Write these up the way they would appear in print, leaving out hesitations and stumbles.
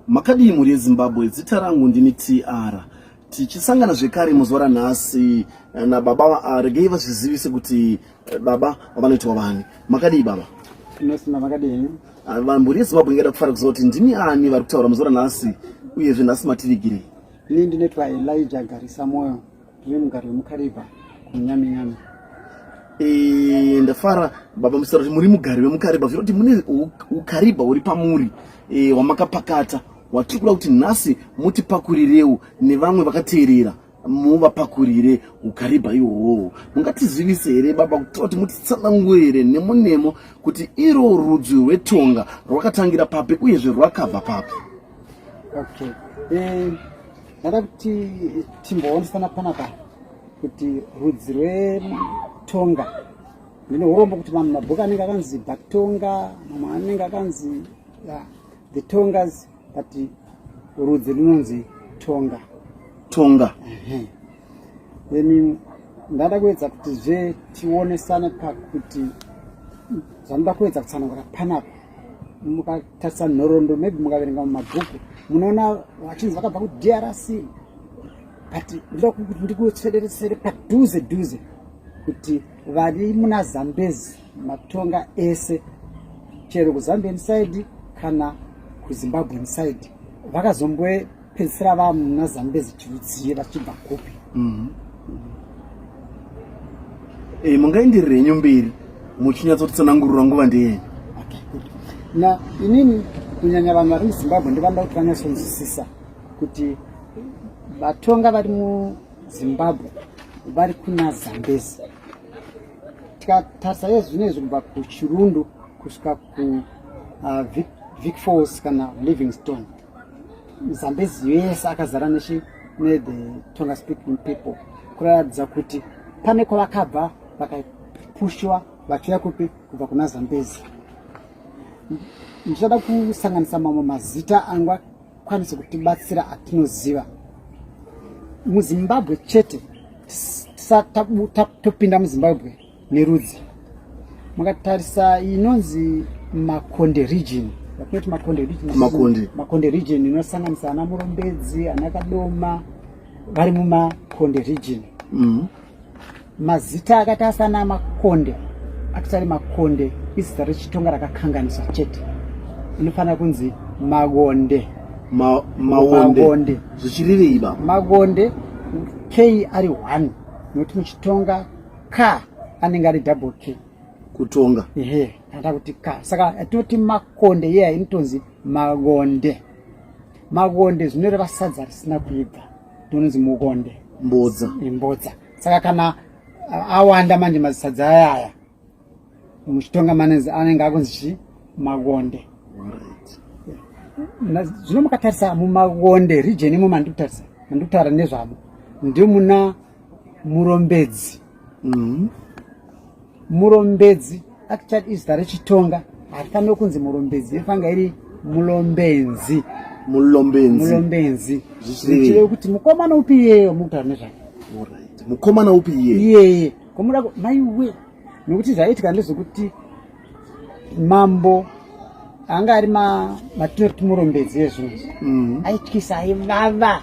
Makadii mhuri yeZimbabwe, zita rangu ndini TR. Tichisangana zvekare muzuva ranhasi eh, nababa ah, regei vazvizivise kuti eh, baba vanoitwa vani. Makadii baba? Tinosima makadii? Ah, mhuri yeZimbabwe ingada kufara kuziva kuti ndimi ani vari kutaura muzuva ranhasi uyezve nhasi mativigirei. Ini ndinoitwa Elijah Garisa Moyo. Ndiri mugari wemuKariba kuNyaminyami. E, ndafara baba musara kuti muri mugari wemuKariba zvinoti mune ukariba uri pamuri e, wamakapakata watiri kuda kuti nhasi mutipakurirewo nevamwe vakateerera muvapakurire ukariba ihwohwo mungatizivise here baba kuti mutitsanangurire nemo nemo kuti iro rudzi rwetonga rwakatangira papi uyezve rwakabva papi okay. E, Ndada kuti timboonesana panapa kuti rudzi rwetonga ndine urombo kuti mamwe mabhuku anenge akanzi batonga mamwe anenge akanzi the tongas but rudzi runonzi tonga tonga then ndada kuedza kuti zve tionesane pakuti zvanoda kuedza kutsanangura panapa mukatarisa nhoroondo maybe mukaverenga mumabhuku munoona vachinzi vakabva kudrc but ndoda kuti ndikutsvederesere padhuze dhuze kuti vari muna zambezi matonga ese chero kuzambian side kana kuzimbabwean side vakazombopedzisira vamuna zambezi chirudziye vachibva kupi mm -hmm. E, mungaenderere henyu mberi muchinyatsotitsanangurira nguva ndeyenyu. Okay, good. Na inini kunyanya vanhu vari muZimbabwe ndivanoda kuti vanyatsonzwisisa kuti vatonga vari muZimbabwe vari kuna Zambezi. Tikatarisa iye zvino izvi kubva kuChirundu kusvika ku uh, Vic, Vic Falls kana Livingstone Zambezi yese akazara nechi nethe Tonga speaking people kuratidza kuti pane kwavakabva vakapushwa vachiuya kupi kubva kuna Zambezi. Ndichada kusanganisa mamwe mazita angakwanise kutibatsira atinoziva muZimbabwe chete tisatopinda muZimbabwe nerudzi mukatarisa inonzi makonde region yatinoti makonde region makonde makonde region inosanganisa ana murombedzi ana kadoma vari mumakonde region mm -hmm. mazita akaita asana makonde akisari makonde izita rechitonga rakakanganiswa chete inofanira kunzi magonde Ma, maonde zvichirevei ba magonde k ari one nokuti muchitonga ka anenge ari double k kutonga ehe kana kuti ka saka tinoti makonde iye inotonzi magonde magonde zvinoreva sadza risina kuibva ndinonzi mugonde mbodza mbodza saka kana awanda manje mazisadza aya aya muchitonga manenzi anenge akunzi chi magonde zvino mukatarisa mumagonde region imo mandikutarisa mandikutaura nezvamo ndimuna murombedzi mm. Murombedzi actually izita rechitonga harifaniri kunzi murombedzi inofanira iri mulombenzi mulombenzi mulombenzi zvichireva kuti mukomana upi iyeyo mukutaura nezvake mukomana upi iyeye iyeye komuda maiwe nokuti zvaiitika ndezvekuti mambo anga ari matinoti murombedzi ezvinhu mm. aityisa aivava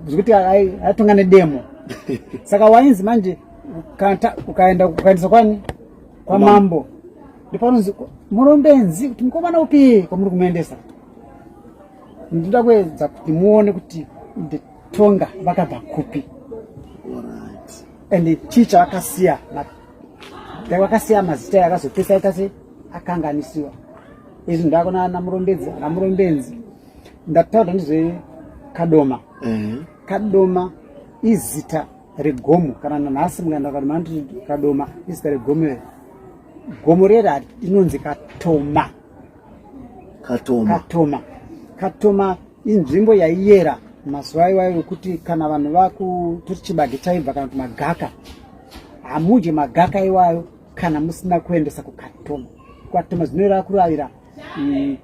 zvekuti aitonga nedemo saka wainzi manje ukaenda ukaendesa kwani kwamambo ndipanonzi murombenzi kuti mukomana upi kwamuri kumuendesa ndinoda kuedza kuti muone kuti tonga vakabva kupi and chii chavakasiya vakasiya mazita yakazopesa aita se akanganisiwa izvi ndakona ana murombedzi ana murombenzi ndataura ndizve kadoma kadoma izita regomo kana nanhasi mukaenda kadoma anoti kadoma izita regomo iri gomo rera inonzi katoma katoma katoma katoma inzvimbo yaiyera mazuva iwayo ekuti kana vanhu vakutori chibage chaibva kana kuti magaka hamudye magaka iwayo kana musina kuendesa kukatoma kukatoma zvinoreva kuravira mm,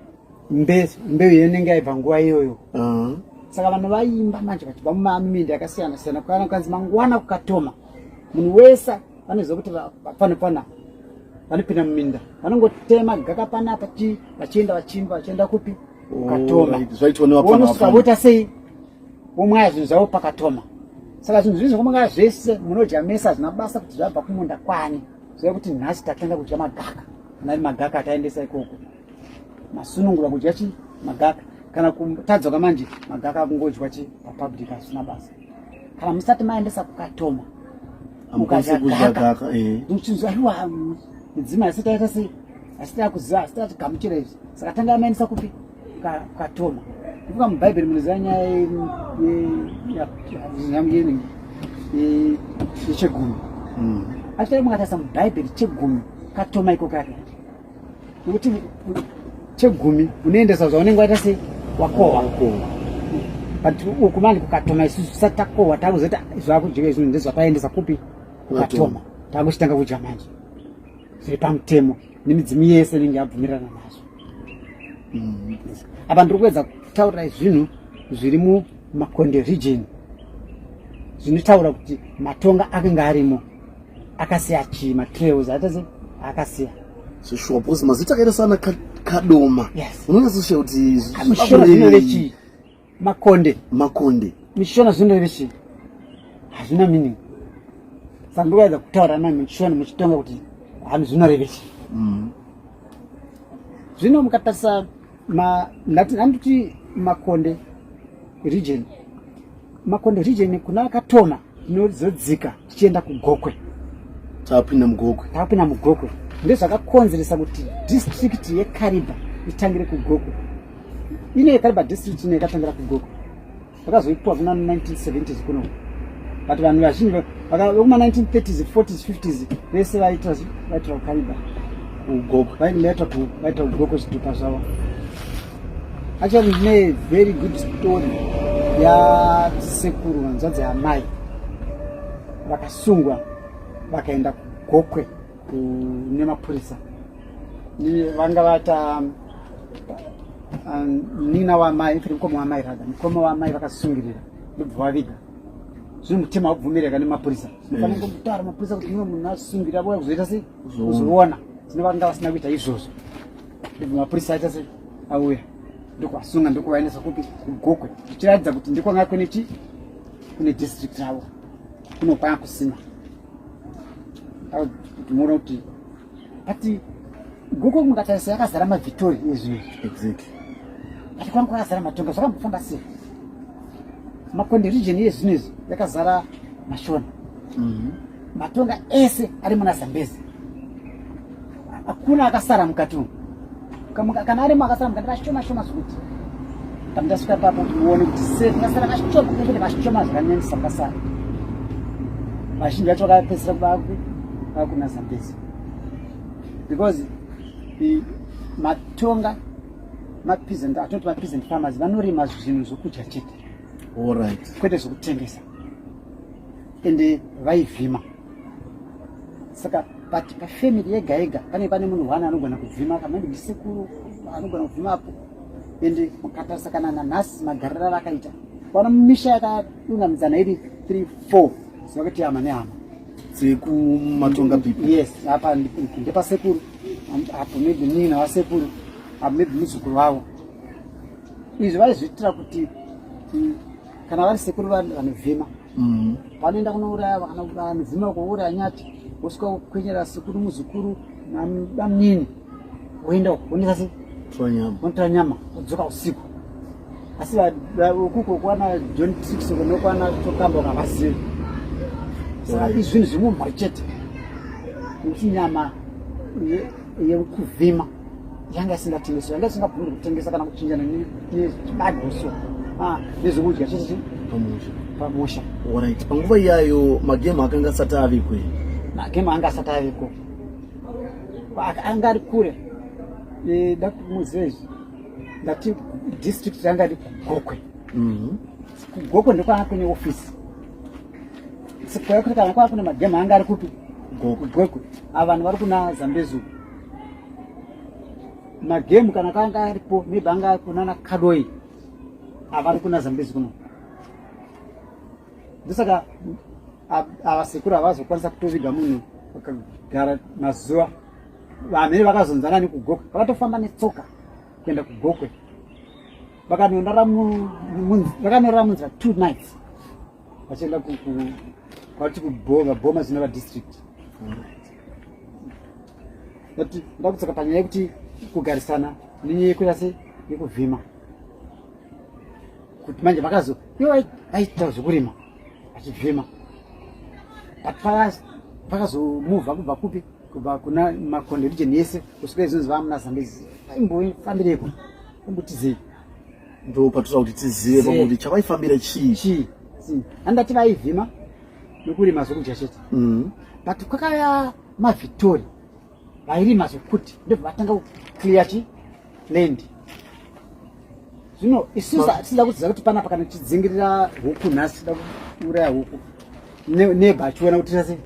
mbeu inenge yaibva nguva iyoyo uh-huh. Saka vanhu vaimba manje vachibva mumaminda yakasiyana siyana kana kukanzi mangwana kukatoma munhu wese vanoziva kuti panopana vanopinda muminda vanongotema gaka panapa chi vachienda vachiimba vachienda kupi Katoma. Zvaitwa nevapfana. Vonosvika voita sei? Vomwaya zvinhu zvavo pakatoma. Saka zvinhu zvizvi zvokumwaya zvese munodya mese hazvina basa kuti zvabva kumunda kwani. Zviya kuti nhasi tatanga kudya magaka. Kana ari magaka ataendesa ikoko. Masunungura kudya chi magaka. Kana kutadzoka manje magaka akungodya chi papublic hazvina basa. Kana musati maendesa kukatoma. Hamukwanisi kudya gaka eh. Ndochinzwa aiwa midzimu haisati yaita sei? Asi takuziva asi tatigamuchira izvi saka tanga amaendesa kupi kukatoma ndikuka mubhaibheri munoziva nyaya yechegumi asi tai mukatarisa mubhaibheri chegumi katoma iko kake nekuti chegumi unoendesa zvaunenge waita sei wakohwa but uku manje kukatoma isusu tisati takohwa takuzoti zvakudyiwa izvi ndezvataendesa kupi kukatoma takuchitanga kudya manje zviri pamutemo nemidzimu yese inenge yabvumirana nazvo mm. apa ndiri kuedza kutaurira zvinhu zviri mumakonde region zvinotaura kuti matonga akanga arimo akasiya chii matrails atase akasiya sure because mazita akaita sana kadoma unonyatsoshaya kuti zvinoreve chii makonde makonde mishona zvinoreve chii hazvina meaning saka ndikuedza kutaura mai muchishona muchitonga kuti hani zvinoreve chii mm. Zvino mukatarisa ndati Makonde region, Makonde region kuna Katoma tinozodzika tichienda kuGokwe, tapinda muGokwe, tapinda muGokwe. Ndezvakakonzeresa kuti district yeKariba itangire kuGokwe. Ine yeKariba district ine yakatangira kuGokwe vakazoitwa kuna 1970s kuno but vanhu vazhinji vekuma 1930s 40s 50s vese vaitira kukariba vaitira kugokwe zvitupa zvavo actually ndine very good story yasekuru hanzvadzi yamai vakasungwa vakaenda kugokwe nemapurisa vanga vata munin'ina wamai mfiri mukoma wamai rather mukoma wamai vakasungirira ndobva vaviga zvino mutemo haubvumireka nemapurisa zvinofanira kutaura mapurisa kuti mumwe munhu asungirira vouya kuzoita sei kuzoona zvino vanga vasina kuita izvozvo ndobva mapurisa aita sei auya ndokuvasunga ndokuvaendesa kupi kugokwe zvichiratidza kuti ndikwanga kune chi kune district ravo kuno kwanga kusina kuti muone kuti but gokwe mukatarisa yakazara mavhitori ezvinhu exactly but kwangu kwakazara matonga zvakambofamba sei makonde region yezvinhu izvi yakazara mashona mm -hmm. matonga ese ari muna zambezi hakuna akasara mukati umu kana arimo akasara mukati vashoma shoma zvekuti pandasvika papo kuti muone kuti se vakasara vashoma kuti vashoma zvakanyanyisa vakasara vazhinji vacho vakapedzisira kuvaku vakuna zambezi because matonga mapeasant atoti mapeasant farmers vanorima zvinhu zvokudya chete Alright. Kwete zvokutengesa ende vaivhima saka but pafamily yega yega pane pane munhu one anogona kubvima kana maybe ndisekuru anogona kubvima apo ende mukatarisa kana nanhasi magariro avakaita vana misha yakadungamidzana iri 3 4 ziva kuti hama nehama dzekumatonga people yes apa ndepasekuru apo maybe nina wasekuru apo maybe muzukuru wavo izvi vaizviitira kuti kana vari sekuru vanovhima mm. vanoenda kunouraya vanovhima kuuraya nyati vosvika kukwenyera sekuru muzukuru nabamnini voenda vonoita se vonotora nyama vodzoka usiku asi ukuko kwana john trix uko nokwana tokamba ukavazivi saka izvi zvinhu zvimumhuri chete nekuti nyama yekuvhima yanga isingatengeswi yanga isingabvumi kutengesa kana kuchinjana nechibage so ah, nezvekudya chete pamusha pamusha orit panguva iyayo magemu akanga asati aveko magemu anga asati aveko anga ari kure eh, ndakumuziva izvi ndati district ranga ri kugokwe mhm. kugokwe ndokwanga kune ofisi sikuya kuti kana kwava kune magemu anga ari kupi kugokwe ava vanhu vari kuna zambezi uku magemu kana kanga aripo maybe anga ari kunana kadoi avari kuna zambezi kuno ndosaka ava sekuru havazokwanisa kutoviga munhu vakagara mazuva vamene vakazonzana nekugokwe vakatofamba netsoka kuenda kugokwe. Vakanorara munzira 2 nights vachienda kwati kubhoma bhoma zvinova district. But ndakudzoka panyaya yekuti kugarisana nenyaya yekuita se yekuvhima, kuti manje vakazo ivo vaita zvekurima vachivhima, but pakazomuvha kubva kupi, kubva kuna Makonde region yese kusvika izvonzi vamuna Zambezi, vaimbofambireko, vaimbotizei? Ndo patinoda kuti tizive pakuti chavaifambira chii. Chii? Andati vaivhima nokurima zvokudya chete. But kwakaya maVhitori vairima zvekuti ndobva vatanga kuclear chi land. Zvino isusu tisida kuziva kuti panapa kana tichidzingirira huku nhasi, tida kuuraya huku, neba achiona kuti tase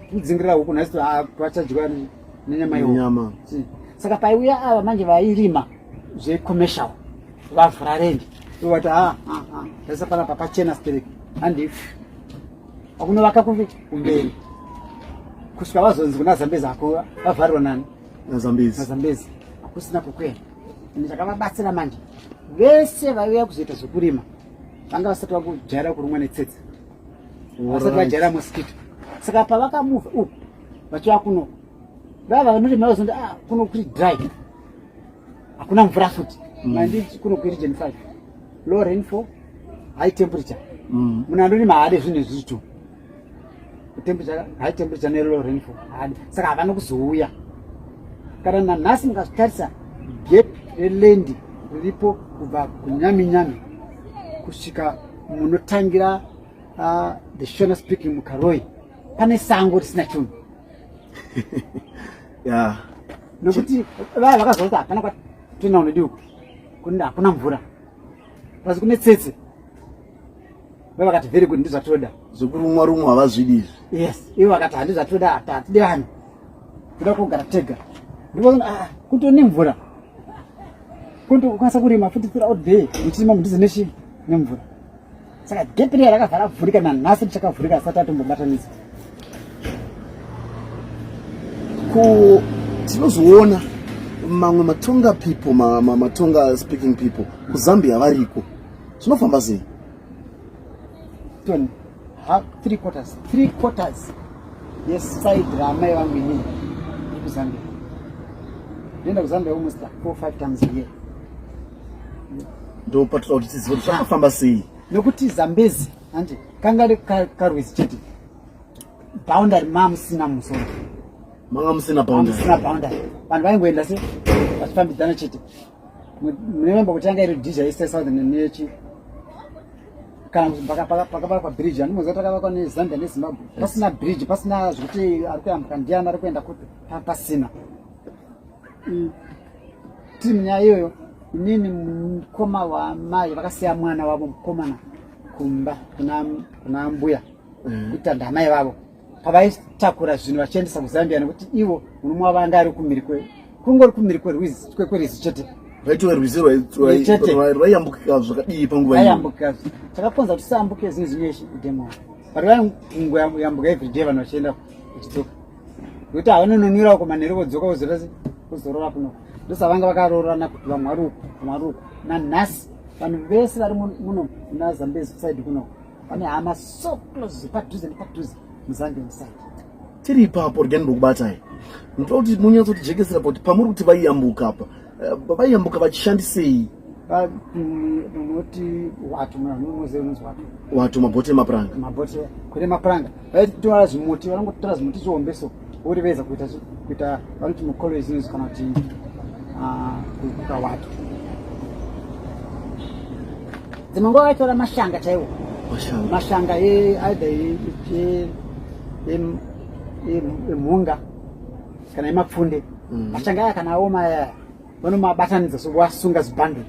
kudzingirira huku nhasi vachadyiwa nenyama yenyama. Saka paiuya ava manje vairima zvecommercial vavhura land, vati ha taisa panapa pachena stereki, handi akunovaka kuvi kumberi kusvika vazonzi kuna Zambezi ako vavharirwa nani? NaZambezi. NaZambezi hakusina kukwenda. Ende chakavabatsira manje, vese vaiuya kuzoita zvekurima vanga vasati vakujaira kurumwa netsetse, vasati vajaira mosquito. Saka pavakamuvha uku vachiuya kuno, vava vanorima vazonzi, ah, kuno kuri dry, hakuna mvura futi. Mandi kuno kuregion 5, low rainfall, high temperature. Munhu andorima haade zvinhu izvizvi, temperature, high temperature nelow rainfall haadi. Saka havana kuzouya. Kana nanhasi mukazvitarisa, gap reland riripo kubva kuNyaminyami kusvika munotangira the Shona speaking muKaroi, pane sango risina chinhu. Nokuti vaya vakazoa kuti hapana kwatoenda unodi uku, kuni hakuna mvura, pasi kune tsetse. Vakati very good, ndizvatoda. Zvekurumwa rumwa havazvidi izvi. Yes, ivo vakati handizvatoda, hatidi vanhu, toda kugara tega. Ndipo ah, kuto nemvura, kuto ukwanisa kurima futi throughout day muchirima mudhuze nechi nemvura. Saka gap riya rakabva ravhurika, nanhasi richakavhurika asati atombobatanidza. Ko tinozoona mamwe maTonga people, maTonga speaking people kuZambia variko, zvinofamba sei? Tony, three quarters yeside raamai vangu inini iri kuZambia. Ndoenda kuZambia almost like 4, 5 times a year. Ndo patoda kuti tizive kuti zvakafamba sei. Nokuti Zambezi handi kanga karwizi chete, boundary mamusina musoro. Manga musina boundary. Musina boundary, vanhu vaingoenda se vachifambidzana chete. Munemba kuti yanga iri dizha east, southern nechi kana pakavakwa bridge, andimoziva takavakwa neZambia neZimbabwe, pasina bridge, pasina zvekuti ari kuyambuka ndiani, ari kuenda kupi, pasina. Tiri munyaya iyoyo, inini mukoma wamai vakasiya mwana wavo mukomana kumba kuna mbuya kuita ndamai vavo pavaitakura zvinhu vachiendesa kuZambia, nekuti ivo murume wavo anga ari kumhiri kungori kumhiri kwerwizi kwerwizi chete. Vaitove rwizi Chete. rwaiyambukika zvakadii panguva iyo? Vaiyambuka. Chakakonza kuti tisambuke zvinhu zvineshi idemo, but vaingoyambuka everyday, vanhu vachienda vachidzoka, nekuti havanononwira uko manheru vodzoka vozora vozorora kuno. Ndosavanga vakaroorana kuti vamwe vari uku, vamwe vari uku. Nanhasi vanhu vese vari muno muna Zambezi side kuno vane hama so close, padhuze nepadhuze muZambian side. Tiri ipapo, regai ndimbokubatai. Ndinoda kuti munyatsotijekesera kuti pamuri kuti vaiyambuka apa, vaiyambuka vachishandisei? Unoti wato, munoziva unonzi wato. Wato, mabhoti emapuranga. Mabhoti kwete mapuranga, vaitora zvimuti, vanongotora zimuti zihombe so, voriveza kuita vanoti mukolo izinezi kana kuti kuita wato. Dzimwe nguva vaitora mashanga chaiwo. Mashanga. Mashanga either emhunga kana emapfunde. Mashanga aya kana aoma aya, vanomabatanidza so, vasunga zibhanduru,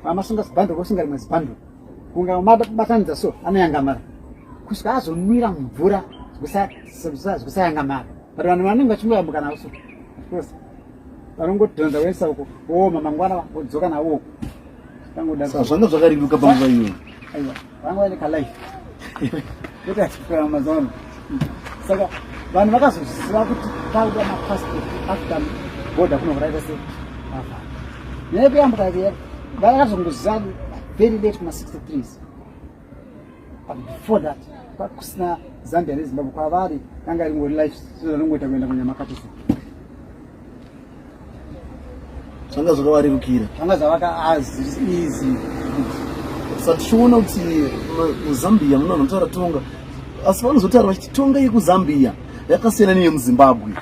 vamasunga zibhanduru, vosunga rimwe zibhanduru, kunga mabatanidza so anoyangamara kusvika azonwira mvura zvikusayangamara. But vanhu vanenge vachingoyambuka navo so, of course vanongodhonza voisa uko, vooma, mangwana vodzoka navo uko. Saka zvanga zvakareruka panguva iyoyo. Aiwa, vanga vaine kalife kwete achipera mazuva ano. Saka vanhu vakazoziva kuti pakuda mapassport after border kuno kuraita se nyaya yekuyambuka. Vakazongoziva very late kuma 63s, but before that kwakusina Zambia neZimbabwe kwavari, yanga ringori life sezvanongoita kuenda kunyamakatisi. Zvanga zvakavarerukira. Zvanga zvavaka as easy. Saka tichiona kuti muZambia mune vanhu vanotaura Tonga, asi vanozotaura vachiti Tonga yekuZambia yakasiyana neyemuZimbabwe.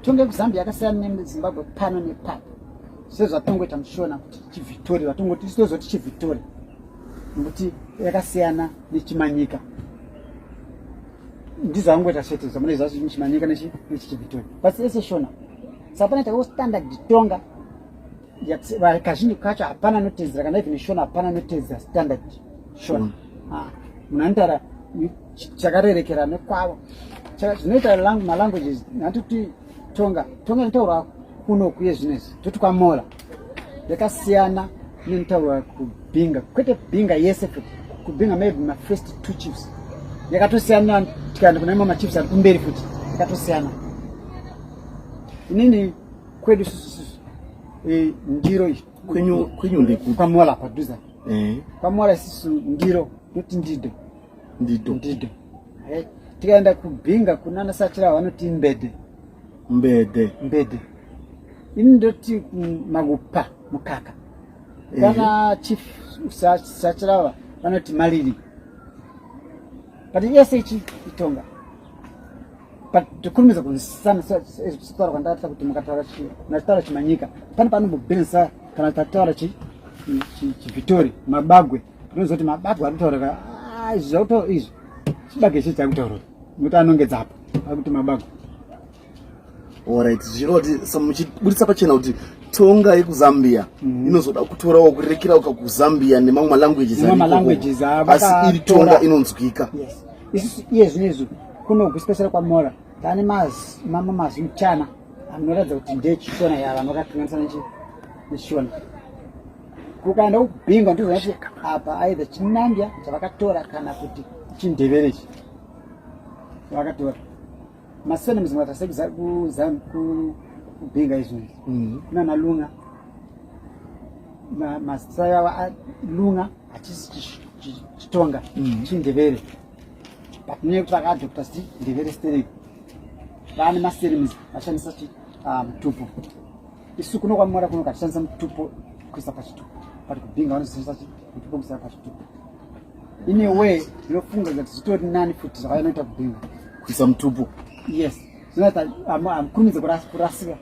Tonga yekuZambia yakasiyana nemuZimbabwe pano nepapo, sezvatongoita muShona kuti chiVhitori, vatongoti tozoti chiVhitori nekuti yakasiyana nechiManyika. Ndizvo angoita chete zvamunoziva chiManyika nechiVhitori, but ese Shona. Saka panoita standard Tonga, kazhinji kacho hapana anotedzera, kana even Shona hapana anotedzera standard Shona. Munhu anotaura chakarerekera nekwavo. Zvinoita malanguages natoti Tonga. Tonga inotaurwa kuno kuye zvinezvi toti kwaMola yakasiyana nenotaurwa kuBinga, kwete Binga yese futi. KuBinga maybe mafirst two chiefs yakatosiyana, tikaenda kuna imwe machiefs ari kumberi futi yakatosiyana. Inini kwedu susususu ndiro iyi. Kwenyu ndekupi? KwaMola padhuze. KwaMola isusu ndiro toti ndido. Ndido. Ndido. Tikaenda kuBinga kunana Sachira vanoti mbede. Mbede. Mbede. Ini ndoti magupa mukaka. Kana chief Sachirava vanoti malili, but yese ichi iTonga, but tokurumidza kunzwisisana sekutaura kwandakaita kuti mukataura mukataura chiManyika pane panombobhirinisa, kana tataura chiVhitori mabagwe, tinozoti mabagwe arikutaura izvi zvakuto izvi chibage chii chakutaura nokuti anongedza apa akuti mabagwe. Alright, zvichireva kuti muchiburitsa pachena kuti Tonga yekuZambia inozoda kutorawo kurerekera kuZambia nemamwe malanguages Nemamwe ariko malanguages asi iri Tonga inonzwika. Yes, isusu iye zvinezvi kuno especially kwaMora tane mamwe mazwi muchana anoratidza kuti ndechiShona yava vanokakanganisa nechiShona. Kukaenda kuBinga ndizvo kuti apa either chiNambya chavakatora kana kuti chiNdevere ichi chavakatora. Masurnames mukatase kuBinga izvi kunana Lunga, mazita yavo Lunga hachisi chiTonga, chiNdevere, but nenyaya yekuti vakaadopta chi Ndevere stereki vaane masurnames vashandisa mutupo. Isu kuno kwaMora kuno katishandisa mutupo kuisa pachitupo, but kuBinga vanoshandisa mutupo kuisa pachitupo. In a way ndinofunga kuti zvitori nani futi zvavanoita kuBinga. Kuisa mutupo. Yes, zvinoita hamukurumidze kurasika.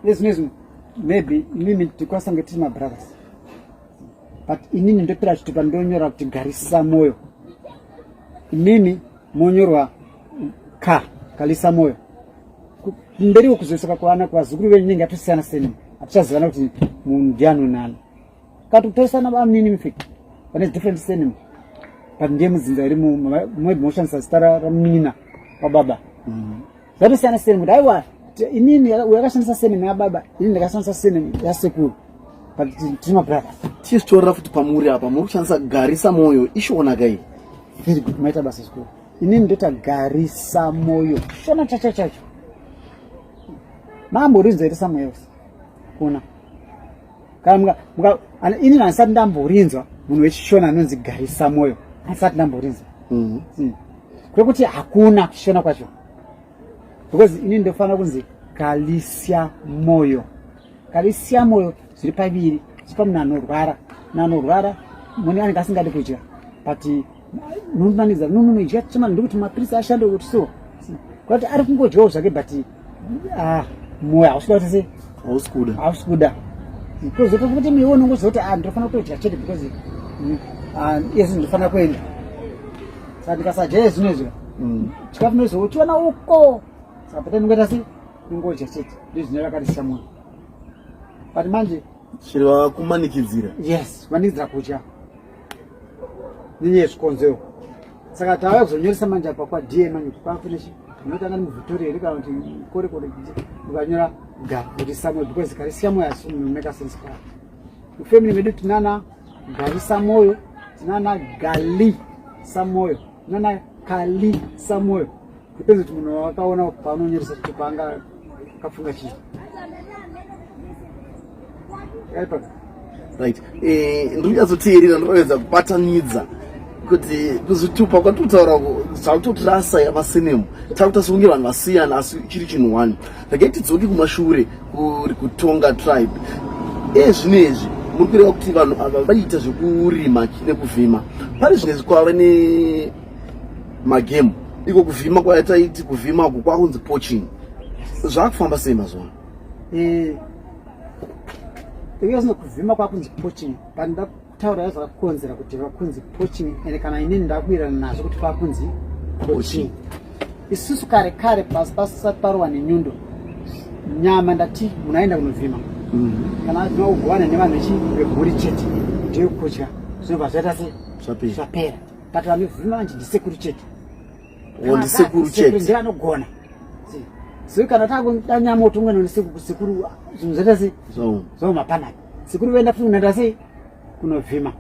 Nezvinezvi maybe imimi tikwanisa kunge tiri mabrothers, but inini ndotora chitupa ndonyora kuti Garisa Moyo, imimi monyorwa ka Kalisa Moyo. Kumberiwo kuzoiswa kuvana kuvazukuru venyu inenge yatosiyana seni, hatichazivana kuti munhu ndiani nani. Kati kutorisana bamunini mufiki vane different surname, but ndiye mudzinza iri maybe moshandisa zita ramunina wababa. Zvatosiyana surname kuti aiwa inini uyu akashandisa surname yababa, inini ndakashandisa surname yasekuru, but tiri mabrothers. Tichitorera futi pamuri apa, muri kushandisa Garisa Moyo, iShona kai? Very good, maita basa zvikuru. Inini ndota Garisa Moyo, Shona chacho chacho. Mamborinzwa here somewhere else? Kuna kana inini handisati ndamborinzwa munhu wechiShona anonzi Garisa Moyo, handisati ndamborinzwa. Kwekuti hakuna kuShona kwacho, because inini ndofanira kunzi Kalisia Moyo. Kalisia Moyo zviri paviri, zviri pamunhu anorwara. Munhu anorwara munhu anenge asingadi kudya, but nomanidza nonoidya chema ndikuti mapirisi ashande kuti so kwati ari kungodyawo zvake, but moyo hausi kuda kuti sei. Hausi kuda. Hausi kuda. Kuzoti kuti miwe unongozoti ndinofanira kutodya chete because iyezi ndinofanira kuenda, saka ndikasadya iye zvinezvi chikafu nozochiona uko, saka pata ndingoita sei, ndingodya chete. Ndizvino rakarisa moyo, but manje Chireva kumanikidzira. Yes, kumanikidzira kudya nenyaya yezvikonzero. Saka tauya kuzonyoresa manje apa kwaDA manje kuti kwafineshi unotanga muVictoria here kana kuti kore kore, ukanyora Garisa Moyo, because Garisa Moyo asi make sense kwa mufamily medu. Tinana Garisa Moyo, tinana Gali Samoyo, tinana Kali Samoyo. Depends kuti munhu wakaona paunonyoresa kuti paanga akafunga chii. Right, ndiri kunyatsoteerera, ndinoedza kubatanidza kuti kuzvitupa kwatiri kutaura zvakutotirasa masenemu, takuita sekunge vanhu vasiyana, asi chiri chinhu one. Regai tidzoke kumashure kuri kuTonga tribe. Ezvinezvi muri kureva kuti vanhu ava vaiita zvekurima nekuvhima. Pari zvinezvi kwava nemagemu, iko kuvhima kwataiti kuvhima uku kwakunzi poaching. Zvakufamba sei mazuva ano? Iyozino kuvhima kwakunzi poaching, panoda kutaura zvakakonzera kuti vakunzi poaching, ende kana inini ndakuwirana nazvo kuti kwakunzi poaching. Isusu kare kare, pasi pasati parohwa nenyundo, nyama ndati munhu aenda kunovhima, kana avhima kugovana nevanhu vechi vemhuri chete, ndeyekudya, zvinobva zvaita se Zvapera. Zvapera. But vanovhima manje ndisekuru chete. O, ndisekuru chete. Ndiye anogona. So kana takuda nyama, utongwena nesekuru, sekuru zvinhu zvaita se zvaoma panapa. Sekuru voenda futi kunoenda sei kunovhima,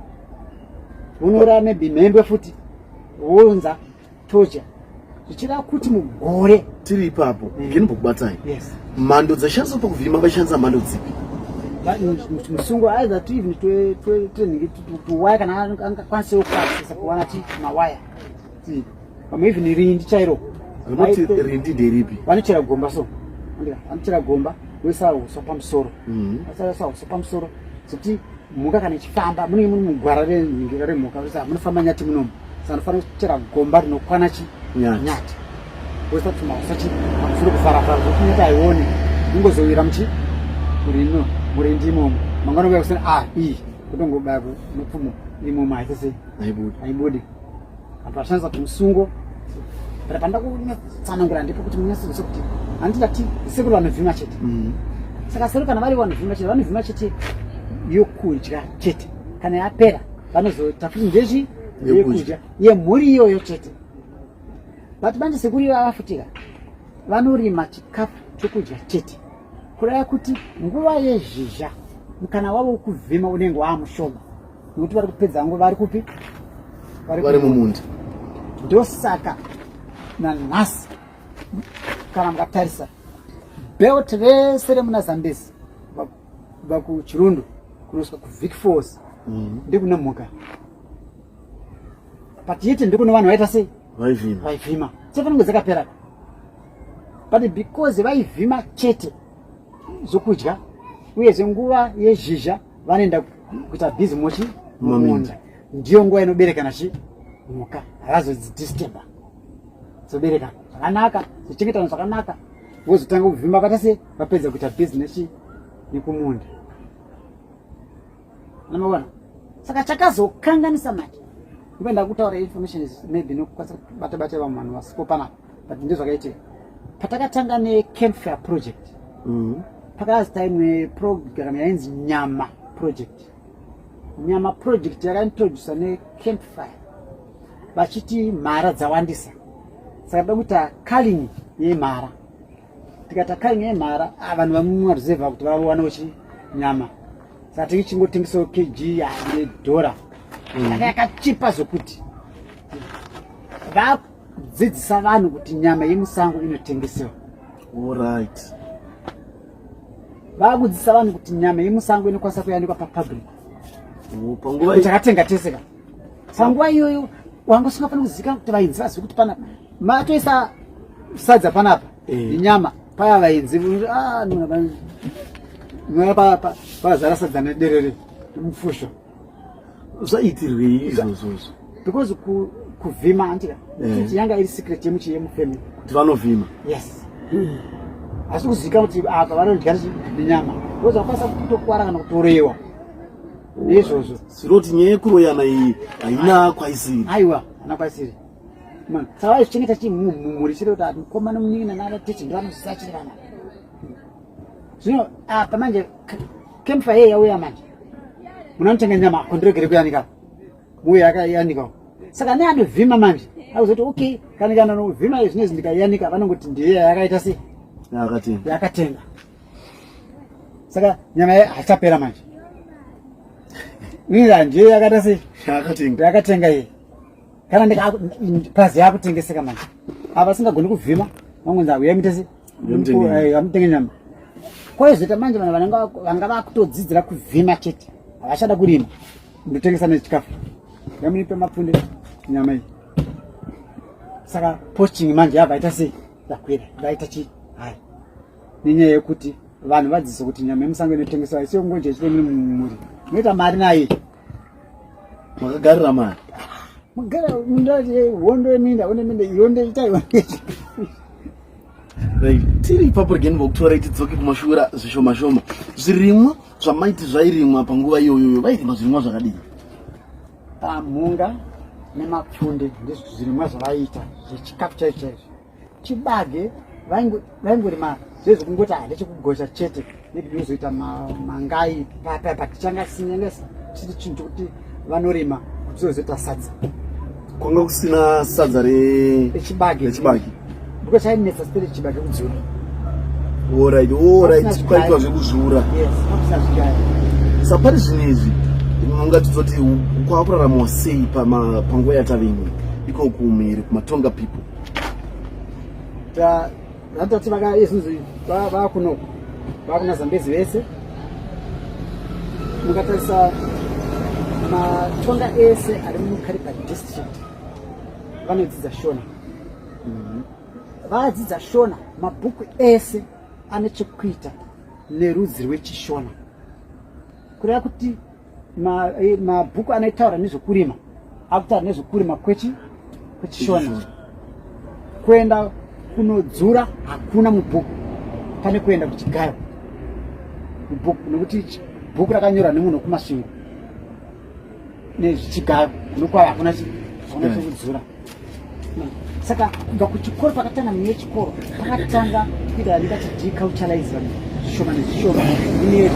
unoura maybe mhembwe futi, wounza, todya, zvichida kuti mugore. Tiri ipapo, ngenimbokubatai. Yes. Mhando dzashandiswa pakuvhima, vaishandisa mhando dzipi? Musungo, either to even twenhingi tuwaya, kana angakwanisiwo kuaccessa kuwana ti mawaya, pamwe even rindi chairo. Rinoti rindi nderipi? Vanochera gomba, so andika vanochera gomba, voisa huswa pamusoro. Vaisa huswa pamusoro zvokuti mhuka kana ichifamba, munenge muri mugwara renhingi remhuka, voisa munofamba nyati munomu, saka anofanira kuchera gomba rinokwana chi Nyati. Nyati, voisa tumahuswa chi pamusoro kuvharavhara zvokuti nyati haione, ingozowira muchi murino murindi imomo. Mangwana kuya kuseni, ah, iyi kutongobaya nepfumo imomo, haite sei? Aibuda. Haibudi. Vanhu vashandisa tumusungo. But panda kunyatsanangura ndipo kuti munyatsonzwa kuti handingati sekuru vanovhima chete. Saka sekuru kana vari vanovhima chete, vanovhima chete yokudya chete. Kana yapera, vanozoita futi ndechi yekudya. Yemhuri iyoyo chete. But manje sekuru ivava futika vanorima chikafu chokudya chete, kureva kuti nguva yezhizha mukana wavo wekuvhima unenge waamushoma, nekuti vari kupedza nguva vari kupi? Vari mumunda. Ndosaka nanhasi kana mukatarisa belt rese remuna Zambezi, kubva kuChirundu kunosvika kuVic Falls, ndikune mhuka, but yete ndikune vanhu vaita sei? Vaivhima. Vaivhima sefanonge dzakapera, but because vaivhima chete zvokudya, uyezve nguva yezhizha vanoenda kuita busy mochi mumunda, ndiyo nguva inoberekana chi mhuka, havazodzidisturba, dzobereka zvakanaka, dzochengetana zvakanaka, vozotanga kuvhima vakaita se vapedza kuita busy nekumunda. Anomaona, saka chakazokanganisa manje, ndive ndakutaura information is maybe nokukwanisa kubata bata vamwe vanhu vasipo panapa, but ndozvakaitika patakatanga neCampfire project. Pakazita imwe program yainzi Nyama Project. Nyama Project yakaintrodusa neCampfire, vachiti mhara dzawandisa, saka toda kuita culling yemhara. Tikaita culling yemhara, ah, vanhu vamumareserve kuti vawanewo chi nyama, saka tichingotengesawo kg nedhora. Yanga yakachipa zvokuti vakudzidzisa vanhu kuti nyama yemusango inotengesewa. Vakudzidzisa vanhu kuti nyama yemusango inokwanisa kuyanikwa papublic. Oh, panguva Takatenga teseka panguva iyoyo, wanga usingafaniri kuzivikanwa kuti vainzi vazive kuti panapa matoisa sadza panapa nenyama paya, vainzi ah, pazara sadza nederere nemufusho. Zvaitirwei izvozvozvo? Because kuvhima andika yanga iri secret yemuchi yemufamily. Kuti vanovhima. Yes, asi kuzivikanwa kuti apa vanodya nenyama, because vakwanisa kutokwara kana kutorewa izvozvo. Zvinoti nyaya yekuroyana iyi haina kwaisiri. Aiwa, haina kwaisiri. Saka vaizvichengeta chii mumhuri chiri kuti mukoma nomunin'ina navateche ndo vanozisa chiri vana. Zvino apa manje Campfire yeye yauya manje, munonotenga nyama, kondiregere kuyanika, muuye yakayanikawo. Saka neanovhima manje akuzoti, okay, kana kana novhima zvinezvi ndikayanika, vanongoti ndiye yakaita sei? Yakatenga. Yakatenga. Saka nyama haichapera manje, ira ndiye yakaita sei? Yakatenga. Yakatenga iye. Kana ndika prazi yakutengeseka manje, ava asingagoni kuvhima vangonzi auya muite sei? Uyai mutenge amutenge nyama. Koizoita manje vanhu vanenge vanga vakutodzidzira kuvhima chete, havachada kurima, ndotengesa nechikafu, ngamunipe mapfunde, nyama iyi. Saka posting manje yabva ita sei, yakwira, vaita chii hai, nenyaya yekuti vanhu vadzidziswa kuti nyama yemusango inotengeswa, haisi yokungodya chete muri mumhuri, munoita mari nayo. Makagarira mari. Mugara mundati hondo yeminda, hondo yeminda, hondo itai hondo. Right. Tiri ipapo, regeni vokutora tidzoke kumashure zvishoma shoma. Zvirimwa zvamaiti zvairimwa panguva iyoyoyo, vairima zvirimwa zvakadii? Pamhunga nemapfunde ndizvo zvirimwa zvavaiita zvechikafu chaizvo chaizvo. Chibage vaingorima zvezvekungoti handechekugosha chete, maybe unozoita mangai papa, but changa sinenge chiri chinhu chokuti vanorima kuti zozoita sadza. Kwanga kusina sadza rechibage. Rechibage. Because chainetsa stere chibage kudzura. Alright, alright, kwaitwa zvekuzvura. Yes, kwakusina zvigaya. Saka pari zvino izvi mungatizoti kwakuraramawo sei panguva yatave ino iko kumhiri kumaTonga people? Vatati vakaizvizvi vakuno, vakuna Zambezi vese, mukatarisa maTonga ese ari muKariba District vanodzidza Shona. Vadzidza Shona, mabhuku ese ane chekuita nerudzi rwechiShona, kureva kuti mabhuku anotaura nezvekurima akutaura nezvekurima kwechiShona. Kuenda kunodzura hakuna mubhuku, pane kuenda kuchigayo mubhuku, nekuti bhuku rakanyorwa nemunhu wekuMasvingo nezvichigayo nokwava hakuna chekudzura. Saka kubva kuchikoro, pakatanga mimwe yechikoro, pakatanga kuita vanenge vachideculturalize vanhu zvishoma nezvishoma nenyaya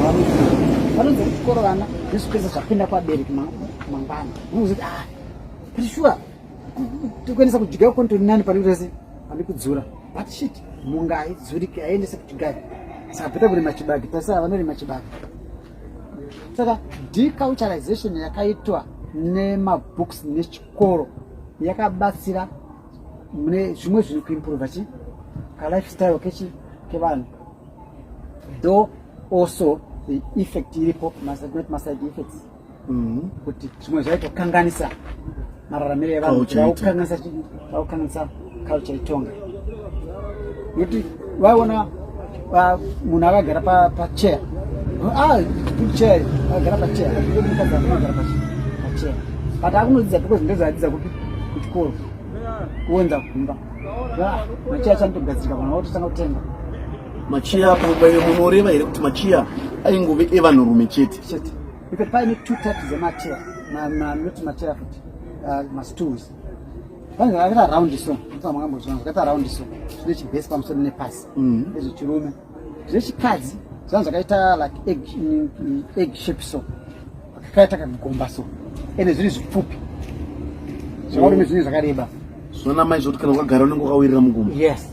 vanonzi kuchikoro vana nezvikwesa zvapinda kuvabereki mangwana unozoti, ah, kuti shuwa tikuendesa kuchigayo kontori nani pane kuita pane kudzura. But shit, munga haidzuriki, haiendese kuchigayo, saka better kurima chibage. Tasa vanorima chibage. Saka deculturalization yakaitwa nemabooks nechikoro yakabatsira mune zvimwe zvinhu kuimprova chi kalifestyle kechi kevanhu, though also the effect iripo, not maside effects, kuti zvimwe zvaitokanganisa mararamiro evanhu. Culture yetu. Vakukanganisa culture yeTonga, nokuti vaiona munhu akagara pachair, ah, good chair, akagara pachair, mukadzi akagara pachair, but akunodzidza because ndozvaadzidza kupi? Kuchikoro. Kuonza kumba macheya chanotogadzirika, vanhu vakutotanga kutenga. Macheya panguva iyo, munoreva here kuti macheya aingove evanhurume chete? Chete, because paine two types dzemacheya, not macheya futi, mastools. Pane zvakaita round so, makambozviona zvakaita round so, zvine chibhesi pamusoro nepasi. Ezvechirume. Zvechikadzi zvanga zvakaita like egg shape so, kakaita kagomba so, ende zviri zvipfupi. Zvavarume zvinenge zvakareba. Zvona mai zvoti kana wakagara unenge wakawirira mugumbo. Yes.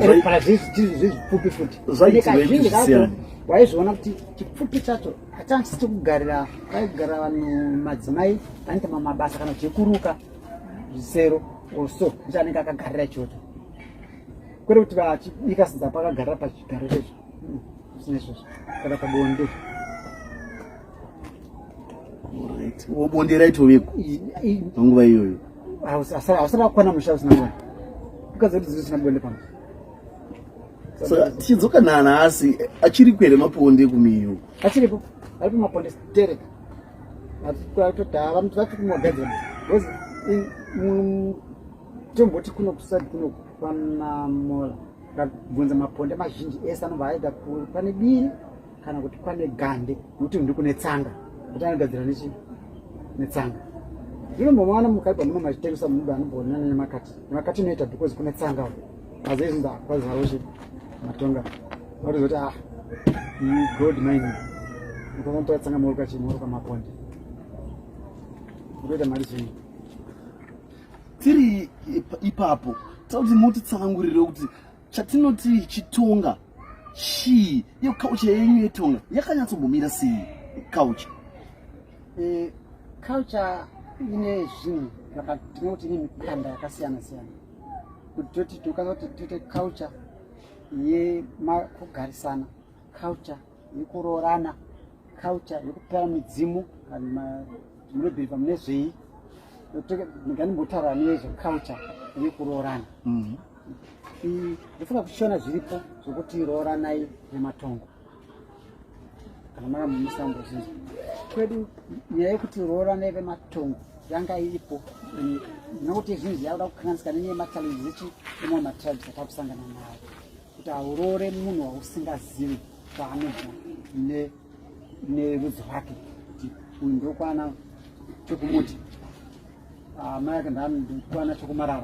Ende pana zviri zvipfupi futi. Zvaitirwa Ende kazhinji kacho zvisiyana. waizviona kuti chipfupi chacho hachangisi chekugarira, vaigara vanhu madzimai vanoita mamabasa kana chekuruka zvisero or so, ndicho anenge akagarira ichocho, kwete kuti vachibika sadza pakagarira pachigaro checho. Zvisina izvozvo kana pabonde. Alright. Bonde raitoveko panguva iyoyo? Hausati wakwana musha usina bonde, ukadzi kuti usina bonde pano. Saka tichidzoka nanhasi, achiriko here maponde kumiyo? Achiripo, aripo maponde sterek. Vanoti vati kumagadzira because tomboti kuno kusadi kuno kwanamola, ukabvunza maponde mazhinji ese anobva aita pane biri kana kuti pane gande, nokuti ndi kune tsanga, kuti anogadzira nechi netsanga. Zvinombomaona muKariba muno machitengesa munhu anombonana nemakati nemakati inoita because kune tsanga. Mazeizvinza kwazaroshe maTonga vatozoti, ah, gold mine, ukanotora tsanga moruka chii, moruka maponde, utoita mari zvinhu. Tiri ipapo, tauti mutitsanangurire kuti chatinoti chiTonga chii, iyo culture yenyu yeTonga yakanyatsombomira sei culture? Culture ine zvinhu tinoti ine mikanda yakasiyana siyana, kuti toti tokwanisa kuti tiite culture. yekugarisana, culture yekuroorana, culture yekupera midzimu, kana munobhirivha mune zvei. Ndinganimbotaura nezveculture yekuroorana. Ndofunga kuchiona zviripo zvokuti rooranai nematongo kana mara mumisambo zvinzi kwedu nyaya yekuti rooranai vematongo yanga iripo, nokuti zvinhu zvakuda kukanganisika nenyaya yemachallenges echi emamwe matribes atakusangana nayo, kuti hauroore munhu wausingazivi kwaanobva nerudzi rwake, kuti uyu ndokwana chekumuti, amai ake ndokwana chekumarara,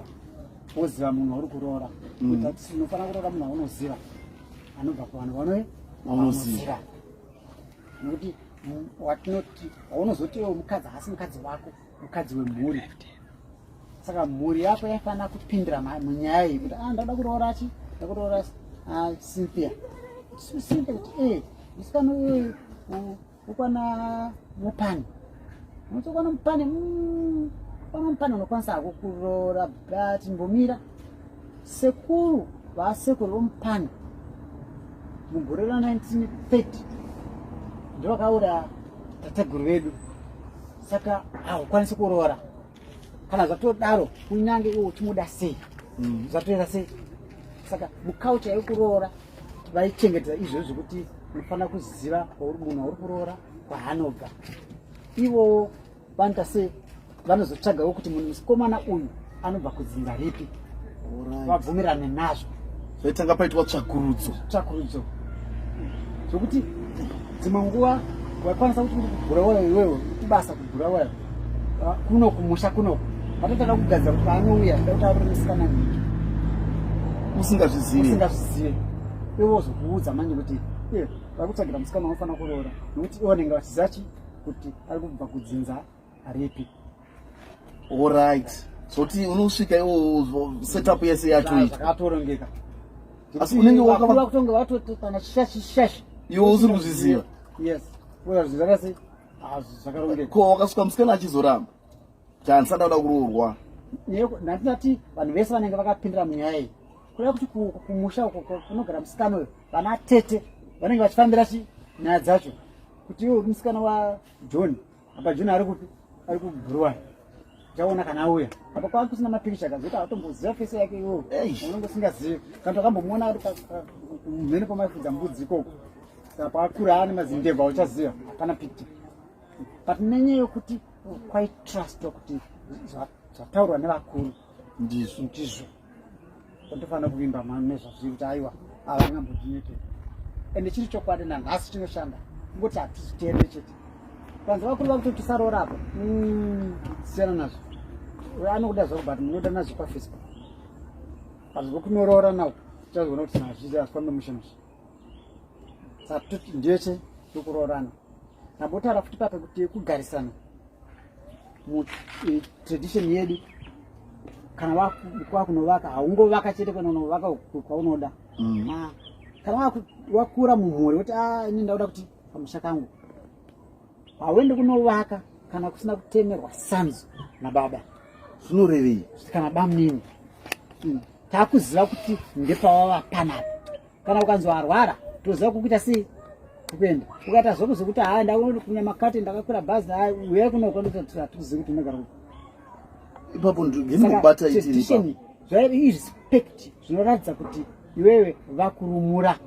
woziva munhu wauri kuroora. Kuti unofanira kuroora munhu waunoziva anobva kuvanhu vanoziva, nokuti watinoti waunozoti iwe mukadzi haasi mukadzi wako, mukadzi wemhuri. Saka mhuri yako yaifanira kupindira munyaya iyi kuti, ah, ndada kuroora chi ndakuroora Cynthia. Cynthia kuti e musikana uyu ukwana mupani, unotokwana mupani, kwana mupani unokwanisa hako kuroora, but mbomira sekuru vasekuru vomupani mugore ra1930 ndovakauraya tateguru vedu, saka haukwanisi kuroora. Kana zvatodaro, kunyange iwe uchimuda sei, zvatoita sei. Saka muculture yekuroora vaichengetedza izvozvo zvekuti unofanira kuziva kwauri munhu wauri kuroora kwaanobva. Ivowo vanoita sei, vanozotsvagawo kuti munhu musikomana uyu anobva kudzinza ripi, vabvumirane nazvo. Zvaitanga paitwa tsvakurudzo. Tsvakurudzo zvokuti dzimwe nguva waikwanisa kuti uri kuBhurawayo, iwewe kubasa kuBhurawayo kuno kumusha kunoku, vatotanga kugadzira kuti paanouya da kuti arore musikana nhiki. Usingazvizivi. Usingazvizive. Iwe wozokuudza manje kuti iye vari kutsvagira musikana wanofanira kuroora, nokuti ivo vanenge vachiziva chi kuti ari kubva kudzinza ripi. Alright, zoti unosvika iwo setup yese yacho. Zvakatorongeka. Asi unenge kutonge vatotana shishashi shishashi. Iwe usiri kuzviziva. Yes, zvakasi zvakarongeka. Ko wakasvika musikana achizoramba kuti handisada kuda kuroorwa? Ndandinati vanhu vese vanenge vakapindira munyaya iyi, kureva kuti kumusha uko kunogara musikana uyo, vana tete vanenge vachifambira chi nyaya dzacho, kuti iwe uri musikana waJohn, apa John ari kupi? Ari kuBhuruwani, chaona kana auya apa kwaa kusina mapikicha kazoita atomboziva face yake iwewo unenge usingazivi, kana takambomuona ari mhene pamaifudza mbudzi ikoko. Saka paakura ane mazindebvu auchaziva, hapana picture. But nenyaya yokuti kwaitrustwa kuti zvataurwa nevakuru ndizvo. Ndizvo, tofanira kuvimba nezvazviri, kuti aiwa, ava angambodinyepe. Ende chiri chokwadi nanhasi chinoshanda, kungoti hatizviteerere chete. Vanzi vakuru vakuti tisaroora apo, siyana nazvo. Anokuda zvako, but munoda nazvo paFacebook, but zvokunoroora nawo tichazoona kuti hazvizi hazvifambe mushe mushe. Saka ndiyeche yokuroorana. Ndambotaura futi pape kuti kugarisana mutradition yedu, kana wakunovaka haungovaka chete kana unovaka kwaunoda. Ah, kana wakura mumhuri kuti ah, ini ndauda kuti pamusha kangu, hauendi kunovaka kana kusina kutemerwa sanzu nababa. Zvinorevei? Kana bamunini. Takuziva kuti ndepawava panapa. Kana ukanzi warwara, toziva kukuita sei kukuenda. Ukaita zvako zvekuti haa, ndakunyamakate, ndakakwira bhazi, uyai kunoko, hatizivi kuti unogara kupi. Ipapo ndinobata. Tradition irespect zvinoratidza kuti iwewe vakurumura.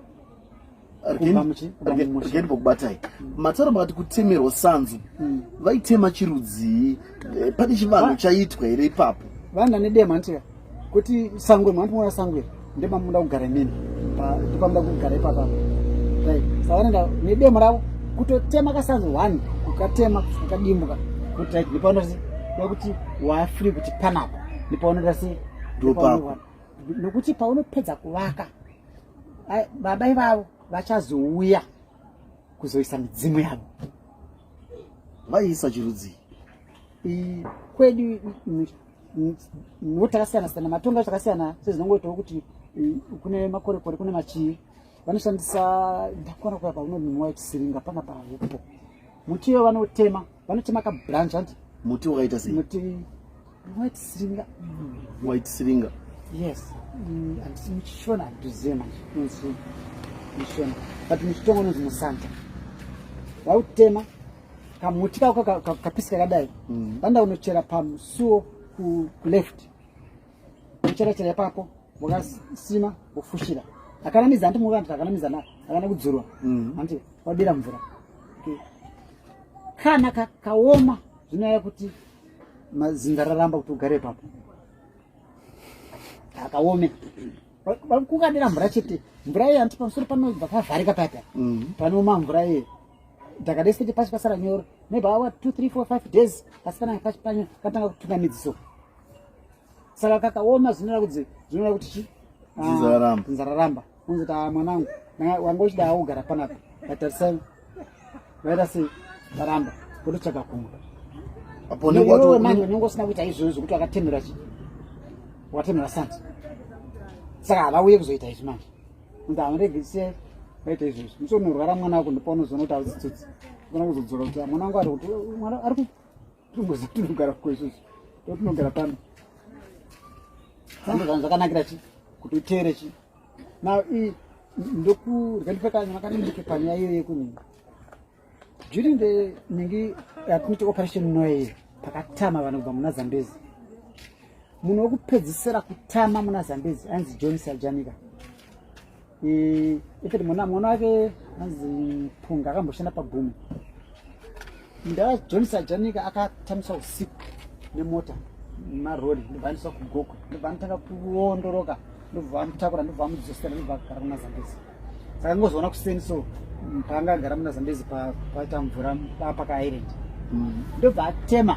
Regeni pokubatai mataro, makati kutemerwa sanzu. Vaitema chirudzii? Pane chivanhu chaitwa here ipapo? Vanhu ane dema ntika kuti sangwe mwandimuona sangwe ndemamuda kugara imini, ndipamuda kugara ipapa, right? Saka vanoenda nedemo ravo kutotema kasanzu one, kukatema kukadimbuka kuti right, ndipaona sei kuti wafree kuti panapa ndipaonera sei. Ndopapo. Nokuti paunopedza kuvaka, baba ivavo vachazouya kuzoisa midzimu yavo. Vaiisa chirudzii? Kwedu no takasiyana siyana, matongo acho akasiyana, sezvinongoitawo kuti kune makorekore, kune machii vanoshandisa. Ndakona kuya paunonwa white siringa pana pahupo muti iyo vanotema, vanotema kabranch handi. Muti wakaita sei? Muti white siringa. White siringa. Yes. Handisi muchishona, handizive manje unonzi mushona, but muchitongo unonzi musanta. Wautema kamuti kako kapisi kakadai, vanoda kunochera pamusuwo kuleft, wochera chera ipapo, wakasima, wofushira. Akana midzi, handi muvantu akana midzi, akana kudzurwa, handi wadira mvura. Kana kaoma, zvinouya kuti mazinga raramba kuti ugare ipapo. Akaome, kukadira mvura chete, mvura iyi hanti pamusoro panobva pavharika papa, panooma mvura iyi dhakadesi kuti pasi pasara nyoro, maybe awa 2 3 4 5 days pasi pananga pasi panyo katanga kutunga midzi. So saka kakaoma zvinoreva kuti chi Dzinza raramba. Dzinza raramba. Unzi ta mwanangu wanga uchida kugara panapa, vatarisai vaita sei, varamba, vototsvaga kumwe. Apo unenge Iwewe manje unenge usina kuita izvozvo zvekuti wakatemera chi wakatemera sanzi, saka havauye kuzoita izvi manje. Unzi hamuregise vaita izvozvo. Musi unorwara mwana wako, ndipo unozoona kuti hauzi tsotsi, ukona kuzodzoka kuti, "Ah, mwana wangu ari kuti mwana ari kutongoziva tinogara ko isusu totinogara pano." Ndozvanhu zvakanakira chi kuti uteere chi now ndokurya ndipeka makadindike panyaya iyo yekuninga during the ningi yatinoti Operation Noe, pakatama vanhu kubva muna Zambezi. Munhu wekupedzisira kutama muna Zambezi ainzi John Sajanika. Ifeti mwana wake anzi Mpunga, akamboshanda paGume. Ndaa John Sajanika akatamiswa usiku nemota marori, ndobva aendeswa kuGokwe, ndobva anotanga kuondoroka, ndobva amutakura, ndobva amudzosera, ndobva agara kuna Zambezi. Saka ngozoona kuseni so paanga agara muna Zambezi paita mvura pakaisland, ndobva atema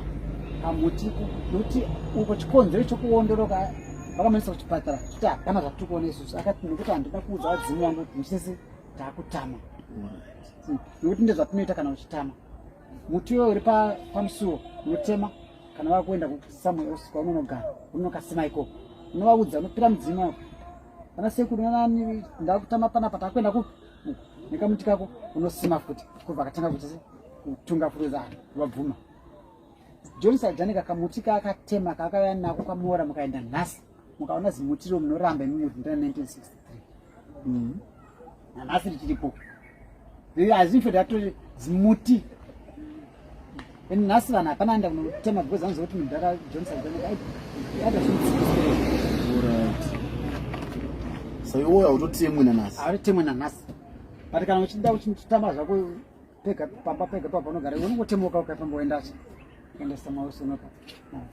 kamuti nokuti uko chikonzero chokuondoroka vakamuendesa kuchipatara kuti hapana zvatiri kuona isusu. Akati nokuti handida kuudza vadzimu vangu kuti musese taakutama, nokuti ndezvatinoita kana uchitama. Muti uyo uri pamusuwo unotema kana wakuenda somewhere else kwaunonogara, unokasima ikoko, unovaudza, unopira mudzimu wako, ana sekuru nanani, ndakutama panapa, takuenda kupi uku, nekamuti kako unosima futi. Kubva akatanga kuti kutunga futi vabvuma. John Sajanika kamuti kaakatema kaakauya nako kamuora, mukaenda nhasi mukaona zimutiro munoramba imi kuti ndira 1963. Nanhasi richiripo, hazvife tatori zimuti. And nhasi vanhu hapana enda kunotema because vanoziva kuti mudhara John Sajanika aita zvimutsikiso. Alright. So iwoyo hautotemwi nanhasi? Hautotemwe nanhasi, but kana uchida uchitama zvako pega pamba pega papa unogara, unongotemoka ukafamba uendacho kuendesa mausonoka.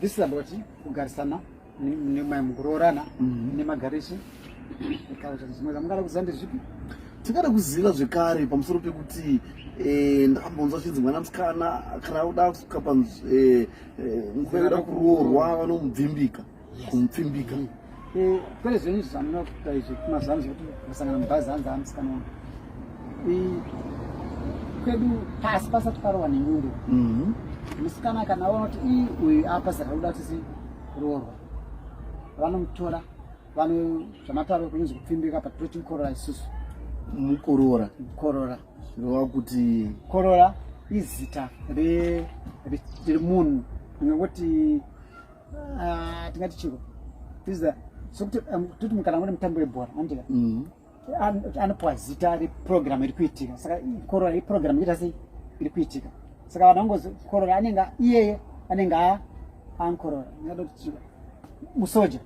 This is about kugarisana mukuroorana nemagarisi eculture. Zvimwe zvamungada kuziva ndezvipi? Tingada kuziva zvekare pamusoro pekuti ndakambonzwa chinzi mwana musikana kana uda kusvika panguva yoda kuroorwa vanomubvimbika, kumupfimbika. Kwete zvenyu zvamunoita izvi mazuva ano zvekuti musangana mubhazi hanzi amusikana wangu. Kwedu pasi pasati parohwa nenyundo, musikana kana aona kuti ii uyu apasira kuda kuti si roorwa, vanomutora, vano zvamataura kunonzi kupfimbika, but toti mukorora isusu. Mukorora? Mukorora. Zvinova kuti? Korora izita remunhu, ndingangoti tingati chiko iza sokuti toti mukana mune mutambo webhora, andika anopiwa zita reprogram iri kuitika. Saka korora iprogram ikuita sei, iri kuitika. Saka vanhu vangozi korora anenge iyeye anenge ankorora. Ndingada kuti chiko musoja,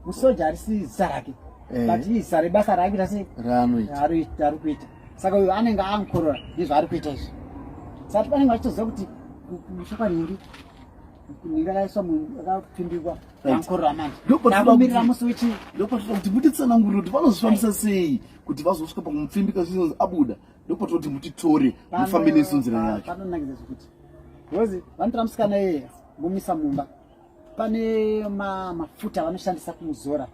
musoja harisi zita rake, but izita rebasa raari kuita sei, raanoita. Ari kuita. Saka uyu anenge ankorora nezvaari kuita izvi. Saka vanenge vachitoziva kuti kumusha kwaningi ningi akaiswa akapfimbikwa, ankorora manje. Takumirira musi wechi Ndopatoda kuti mutitsanangurire kuti vanozvifambisa sei kuti vazosvika pakumupfimbika zvinonzi abuda. Ndopatoda kuti mutitore mufambe nesu nzira yacho. Panonakidza zvekuti because vanotora musikana iyeye vomisa mumba, pane mafuta avanoshandisa kumuzora.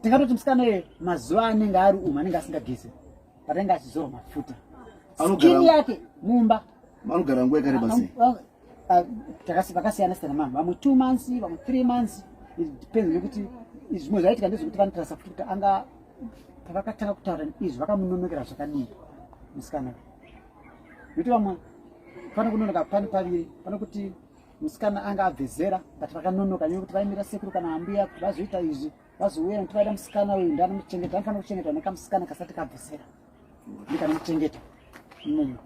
Tingatoti musikana iyeye mazuva anenge ari umu anenge asingagezi, but anenge achizorwa mafuta, skin yake mumba. Vanogara nguva yakareba sei? Vakasiyana siyana mama, vamwe 2 months, vamwe 3 months. It depends nekuti zvimwe zvaitika ndezvekuti vanotarisa futi kuti anga pavakatanga kutaura izvi vakamunonokera zvakadii musikana, nekuti vamwe pane kunonoka pane paviri, pane kuti musikana anga abve zera but vakanonoka nekuti vaimira sekuru kana ambuya kuti vazoita izvi. Vazouya nekuti vaida musikana uyu ndanomuchengeta, anofanira kuchengetwa nekamusikana kasati kabvesera, ndikanomuchengeta imomo.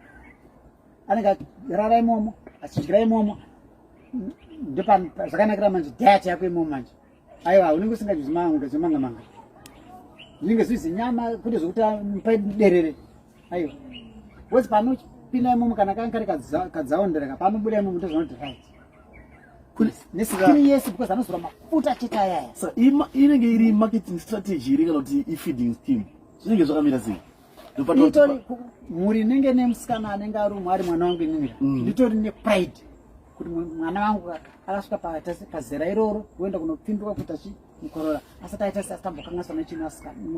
Anenge achirara imomo, achidyira imomo. Ndopazvakanakira manje diet yako imomo manje. Aiwa, unenge usingadyi zvimanga zvimanga manga, zvinenge zviri zvinyama kwete zvekuti mupe derere. Aiwa, because panopinda imomo kana kanga kari kadzaondereka, panobuda imomo ndozvanoti right neskin yese because anozora mafuta chete ayaya. Sa inenge iri marketing strategy here kana kuti ifeeding scheme? Zvinenge zvakamira sei? Itori mhuri inenge nemusikana anenge ari umwe ari mwana wangu inini, nditori nepride kuti mwana wangu akasvika pazera iroro woenda kunopfimbiwa kuita chi mukorora asati aita asambokanganiswa nechino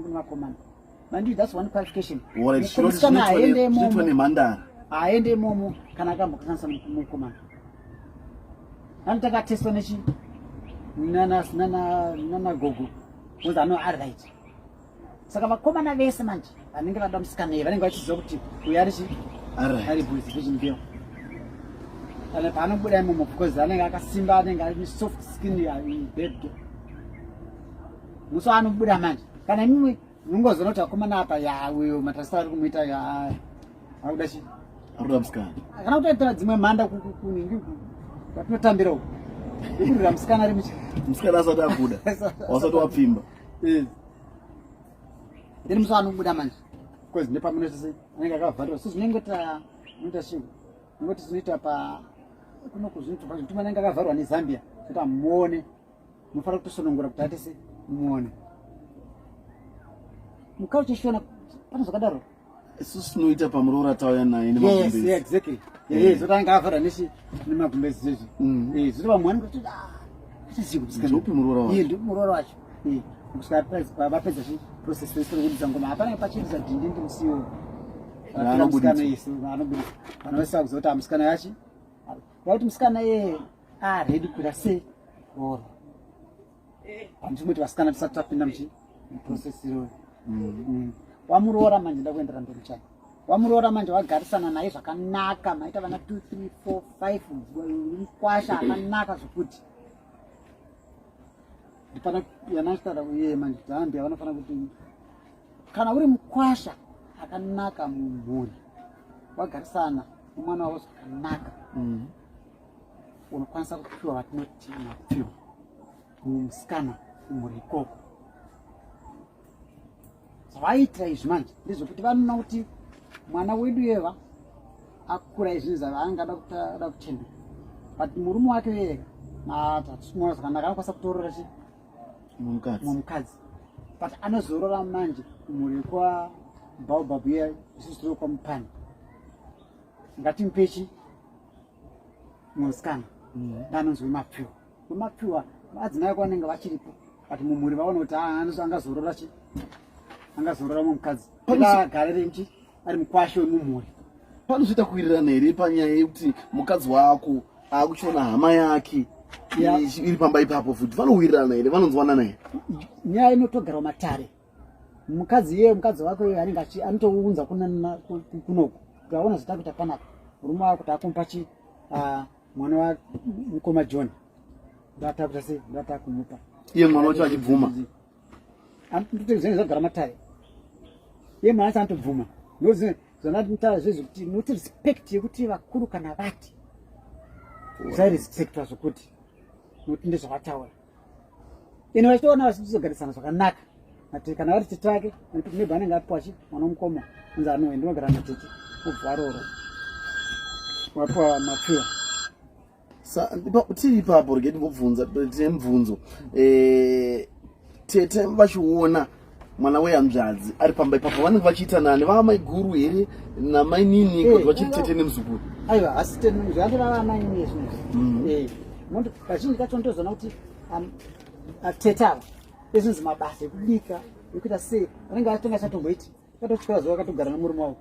nevakomana mandi. That's one qualification. Musikana aende imomo nemhandara, aende imomo kana akambokanganisa mukomana, anotanga atestwa nechi nana gogo kunzi ano ari right. Saka vakomana vese manje vanenge vada musikana iye vanenge vachiziva kuti uyu ari chi ari boys virgin girl. Kana paanobuda imomo, because anenge akasimba, anenge ari soft skin baby, musi waanobuda manje, kana imimi mungozoona kuti vakomana apa ya uyo matarisa ari kumuita ya akuda chi Akuda musikana. Kana kutoitira dzimwe mhanda kuningi kwatinotambira uku, kurira musikana ari muchi Musikana asati abuda, wasati wapfimba. Then musi waanobuda manje, because nepamunoita anenge akavharirwa, so zvinengota unoita chii, ngoti zvinoita pa kuno kuzvinoita pazvituma anenge akavharwa neZambia kuti amuone, munofanira kutosonongora kuti atese muone mukau chishona pane zvakadaro. Isusu tinoita pamuroora tauya naye. Yes, yeah, exactly. Yeah, zotanga akavharwa nechi nemagumbezi zvezvi. Zvoti vamwe vanenge kuti ah, achazivi kuti Ndopi muroora wacho? Iye ndopi muroora wacho. Kusvika vapedza chi process yese yekubudisa ngoma, hapana pachiridza dhindindi musiwo. Raanobuditswa. Anobudisa vanhu vese vakuziva kuti musikana yachi vakuti musikana iye aready kuita sei roora. Pandichingoti vasikana tisati tapinda muchi muprocess iroyo. Wamuroora manje, ndakuendera mberi chake. Wamuroora manje, wagarisana naye zvakanaka, maita vana 2 3 4 5, mukwasha akanaka zvokuti ndipana yanachitaura iye manje. Zambia vanofanira kuti kana uri mukwasha akanaka mumhuri, wagarisana nemwana wavo zvakanaka, unokwanisa kupiwa vatinoti mapiwa mumusikana mumhuri ikoko. Zvavaitira izvi manje ndezvekuti vanoona kuti mwana wedu eva akura izvi zvaangada kuda kutenda, but murume wake yega hatisimuona zvakanaka, anokwanisa kutorora chi Mumukadzi. Mumukadzi, but anozorora manje kumhuri kwa Baobab iya, isusu tiri kwaMupani, ngatimupechi musikana. Ndanonzi wemapiwa, wemapiwa madzimai ako vanenge vachiripo, but mumhuri vaona kuti ah, angazorora chi angazorora mumukadzi agare rimchi ari mukwasha wemumhuri. Panozoita kuwirirana here panyaya yekuti mukadzi wako akuchiona hama yake iri pamba ipapo futi? Vanowirirana here? Vanonzwanana here? Nyaya inotogarwa matare. Mukadzi iye, mukadzi wako iye anenge anotounza kunoku kuti aona zvatakuita panapa, murume wako taakumupa chi mwana wa mukoma John, ndatakuita sei, ndatakumupa. Iye mwana wacho achibvuma? Zvinenge zvagara matare, iye mwana acho anotobvuma. Zvandataura zvezvo kuti noti respect yekuti vakuru kana vati zvairespectwa zvokuti nokuti ndezvavataura ine vachitoona vachitogarisana zvakanaka nati kana vari tete vake, maybe anenge apiwa chi mwana womukoma unzi anoe ndinogara natete, obva aroro wapiwa mapiwa. Tiri ipapo, rege timbobvunza, tine mubvunzo. Tete vachiona mwana wehanzvadzi ari pamba ipapo, vanenge vachiita nani? Vamaiguru here namainini, kuti vachiri tete nemuzukuru? Aiwa, asi zvandova vamainini zvinozvi. Kazhinji kacho ndozoona kuti tete ava ezvinzi mabasa ekubika, ekuita sei, vanenge vatonga chatomboiti katotyora zuva vakatogara nemurume wavo,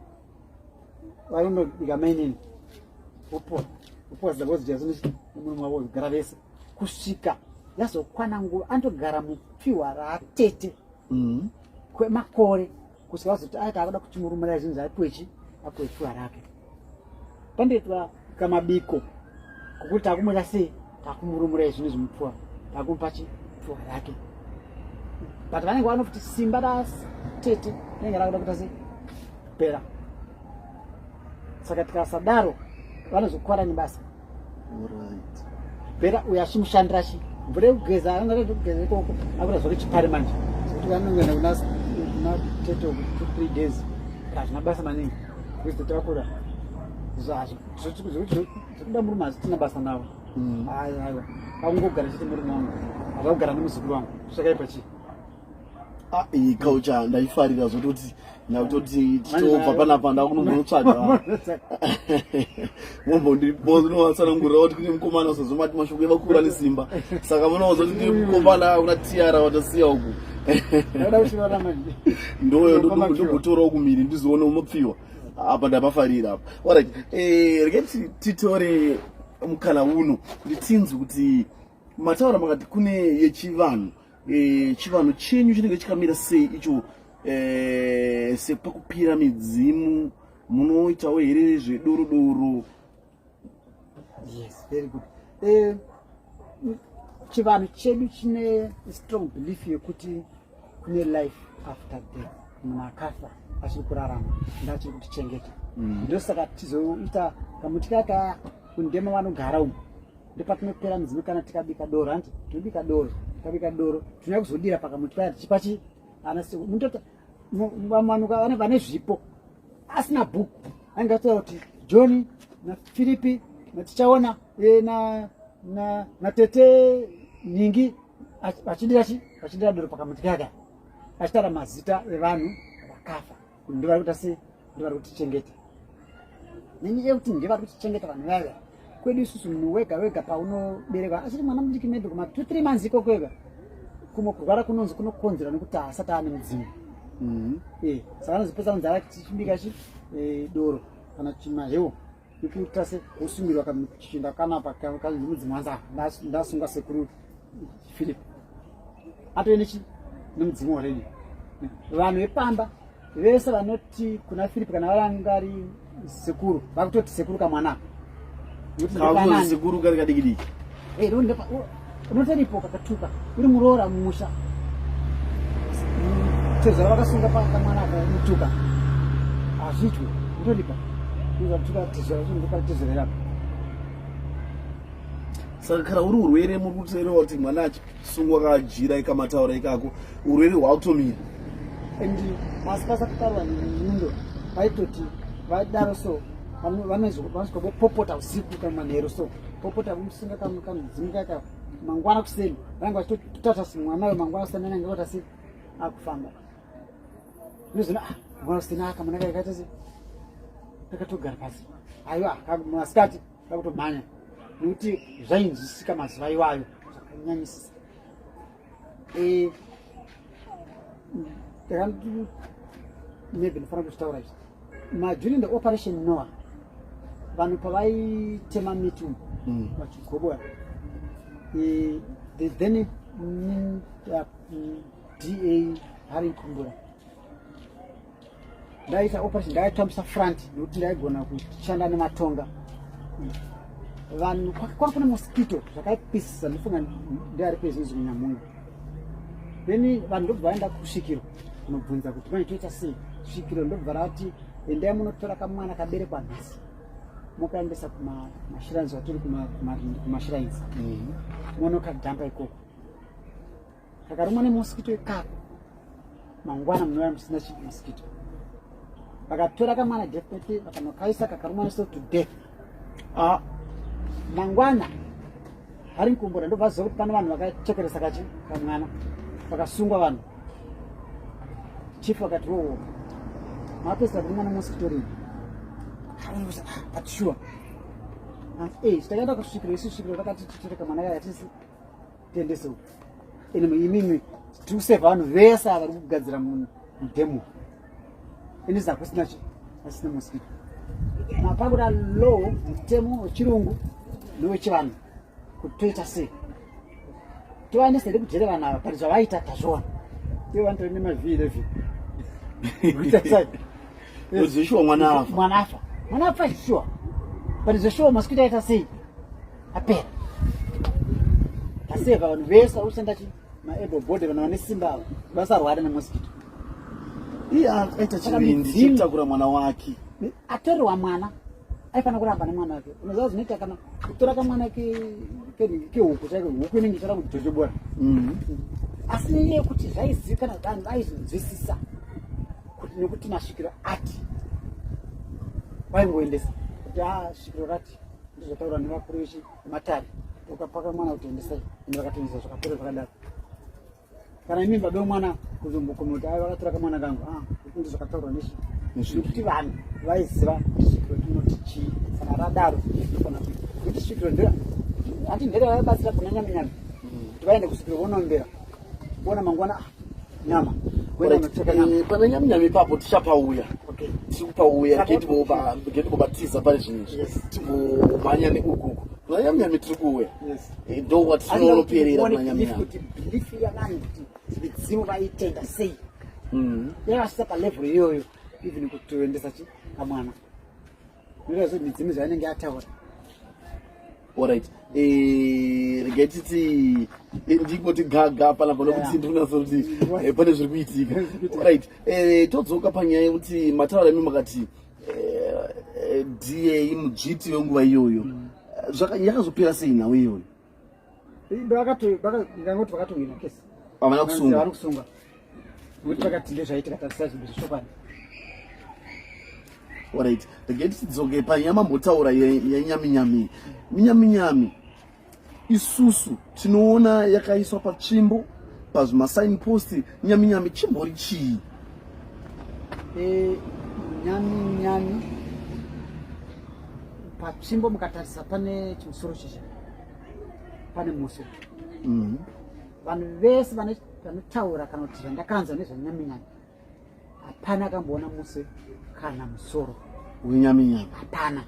vanondobika mainini, vopuwa vopuwa zidza nemurume wavo, kugara vese kusvika yazokwana nguva anotogara mupfihwa raatete kwemakore kusvika vazoti aita akuda kuti murume raizvinzi apiwe chi apiwe pfihwa rake, pandoitwa kamabiko kokuti takumuita sei, takumurumura izvino zvimupfuwa, takumupa chi pfuwa rake. But vanenge vanofuti simba ratete rinenge rakuda kuita sei kupera. Saka tikasadaro vanozokwara nebasa. Bhera uyo achimushandira chi mvura yekugeza anenge atoti kugeza ikoko akuda zvake chipari manje zvekuti vanongoenda kuna tete uku 2 3 days hazvina basa maningi because tete vakura zvazvo zvekuda murume hazvitina basa navo. Aiwa, akungogara chete murume wangu, akakugara nemuzukuru wangu zvakaipa chii? Ah, iyi culture ndaifarira zvototi ndakutoti tichobva panapa ndakunombonotsvaga mombondinovatsanangurira kuti kune mukomana usazomati mashoko evakuru vane simba saka munoudza kuti kune mukomana kuna tiara watasiya uku ndoyo ndokutorawo kumiri ndizoone umopfiwa apa ndapafarira apa orit eh, regai titore mukana uno kuti tinzwe kuti mataura makati kune yechivanhu e, chivanhu chenyu chinenge chikamira sei icho e, sepakupira midzimu munoitawo here zvedoro doro? Yes, very good. Eh, chivanhu chedu chine strong belief yekuti kune life after death, munhu akafa achiri kurarama ndaachiri kutichengeta. Ndosaka tizoita kamuti kaka kundema vanogara umu, ndopatinopera mudzimu kana tikabika doro. Hanti tinobika doro, tikabika doro tinouya kuzodira pakamuti paya tichipa chi ana mutota vamwe vane zvipo asina bhuku anenge atotaura kuti John naFiripi naTichaona na na natete Ningi vachidira chi vachidira doro pakamuti kaka achitaura mazita evanhu vakafa kuti ndivari kuita sei, ndivari kutichengeta. Nenyaya yekuti ndivari kutichengeta vanhu vaya, kwedu isusu munhu wega wega paunoberekwa achiri mwana mudiki, maybe kuma 2 3 months ikoko ega, kumwe kurwara kunonzi kunokonzerwa nekuti haasati ane mudzimu. Eh, saka anozopedza kunzi achichibika chi doro kana chimahewo ikuita se wosungirwa chichinda kanapa kanzi mudzimu wanza ndasunga sekuru Philip atove nechi nemudzimu already. Vanhu vepamba vese vanoti kuna Philip kana varanga ari sekuru, vakutoti sekuru kamwana. Sekuru kari kadiki diki. Eh, unotoripo kakatuka uri muroora mumusha, tezvara vakasunga pakamwana aka mutuka hazviitwe, utoripa utotuka tezvara tezvara. Saka kana uri urwere muri kuterewa kuti mwana achisungwa kajira ikamataura ikako, urwere hwakutomira. And pasi pasakutaurwa nenyundo vaitoti vadaro so vanosvika vopopota usiku kana manheru so popota vomusunga kamudzimu kaka mangwana kuseni vanenge vachitotata mwana uyo mangwana kuseni anenge ota sei akufamba nozvino ah mangwana kuseni akamwana kakaita sei kakatogara pasi aiwa masikati kakutomhanya nekuti zvainzwisika mazuva iwayo zvakanyanyisisa. Maybe ndinofanira kuzvitaura izvi. During the Operation Noah, vanhu pavaitema miti umu vachigobora, the then DA Harry Kumbura, ndaita operation, ndaitambisa front nekuti ndaigona kushanda nematonga vanhu. Kwanga kune mosquito zvakaipisisa, ndofunga ndiari pezvinzi kunyamunga. Then vanhu ndobva vaenda kusvikiro kunobvunza kuti manje toita sei. Svikiro ndobva rati endai munotora kamwana kaberekwa nhasi, mokaendesa kumashrines watiri kumashrines, monokadhampa ikoko, kakarumwa nemosquito ikako, mangwana munouya musina chimosquito. Vakatora kamwana definitely vakanokaisa, kakarumwa neso to death. Ah. Mangwana hari nkumbura ndobva ziva kuti pane vanhu vakachekeresa kachi kamwana, vakasungwa vanhu. Chief vakati wo mapesera kurumwa nemosquito rini? But sure takaenda kusvikiro isu, svikiro rakati titere kamwana kaya tisi tiendese uku ene imimi tiri kusevha vanhu vese ava vari kugadzira mudhemu ene zakusina chi asina mosquito mapakuda law, mutemo wechirungu newechivanhu kuti toita sei, tovaendesa here kujere vanhu ava pari zvavaita tazviona ivo vanotori nemavhi 11. Zveshuwa mwana afa. Mwana afa, mwana afa sure, but zveshuwa mosquito aita sei apera. Tasevha vanhu vese vari kushanda chi maable body, vanhu vane simba ava. Vasarware nemosquito. Iye akaita chivindi chekutakura mwana wake. Atorerwa mwana aifanira kuramba nemwana wake. Unoziva zvinoita kana kutora kamwana kehuku chaiko, huku inenge ichada kudhochobora. Asi nenyaya yekuti zvaizivikanwa vanhu vaizonzwisisa kuti nekuti masvikiro ati vaingoendesa kuti a ah, svikiro rati ndizvotaura nevakuru vechi matare ukapaka mwana kuti endesai ende vakatoendesa zvakapera zvakadaro kana imi baba vemwana kuzombokoma kuti ai vakatora kamwana kangu ah, ndi zvakataurwa nechi nekuti vanhu vaiziva kuti svikiro tinoti chii kana radaro ndofana kuti svikiro ndera hati ndera vaibatsira kuna nyaminyami kuti vaende kusvikiro vonombera kuona mangwana ah, nyama eh, pane nyaminyami ipapo tichapauya tiri kupauya getimbobatiza pari zvinhu izvi timbomhanya neukuku kuna nyaminyami tiri kuuya eh, ndokwatinonoperera kuna nyaminyami belief yavanhu kuti midzimu vaitenda sei yakasvitsa palevel iyoyo even kutoendesa chi kamwana noita midzimu zvainenge yataura Alright. Eh, regai titi eh, ndingoti gaga panapa nokuti ndiri kuti eh, pane zviri kuitika. Alright. Eh, todzoka panyaya yekuti mataura imi makati DA mudzviti wenguva iyoyo. Mm. Yakazopera sei nhau iyoyo? Ndangoti vakatowina kesi. Havana kusunga. Havana kusunga. Nokuti vakati ndezvaitika tarisa zvinhu zvechokwadi. Alright, regai tidzoke panyaya mambotaura yenyaminyami. Minyaminyami isusu tinoona yakaiswa patsvimbo pazvimasign post. Nyaminyami chimbori chii? E, nyaminyami patsvimbo mukatarisa pane chimusoro chicha pane muso. Vanhu vese vanotaura kana kuti zvandakanzwa nezvanyaminyami hapana akamboona muse kana musoro wenyaminyami hapana.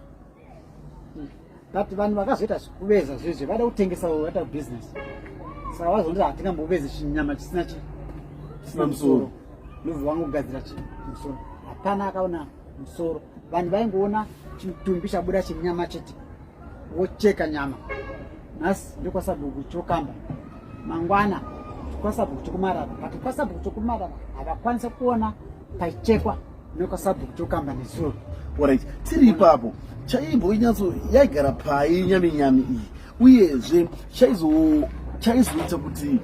But vanhu vakazoita zvekuveza zvezve vada kutengesa vaita business, saka vazonzi hatingambovezi chinyama chisina chisina musoro, ndobva vangogadzira chimusoro. Hapana akaona musoro, vanhu vaingoona chimutumbi chabuda chenyama chete, wocheka nyama. Nhasi ndekwasabhuku chokamba, mangwana kwasabhuku chokumarara, but kwasabhuku chokumarara havakwanisa kuona paichekwa nekwasabhuku chokamba nezuro. Alright, tiri ipapo chaimbo inyatso yaigara pai nyaminyami iyi, uyezve chaizoita kuti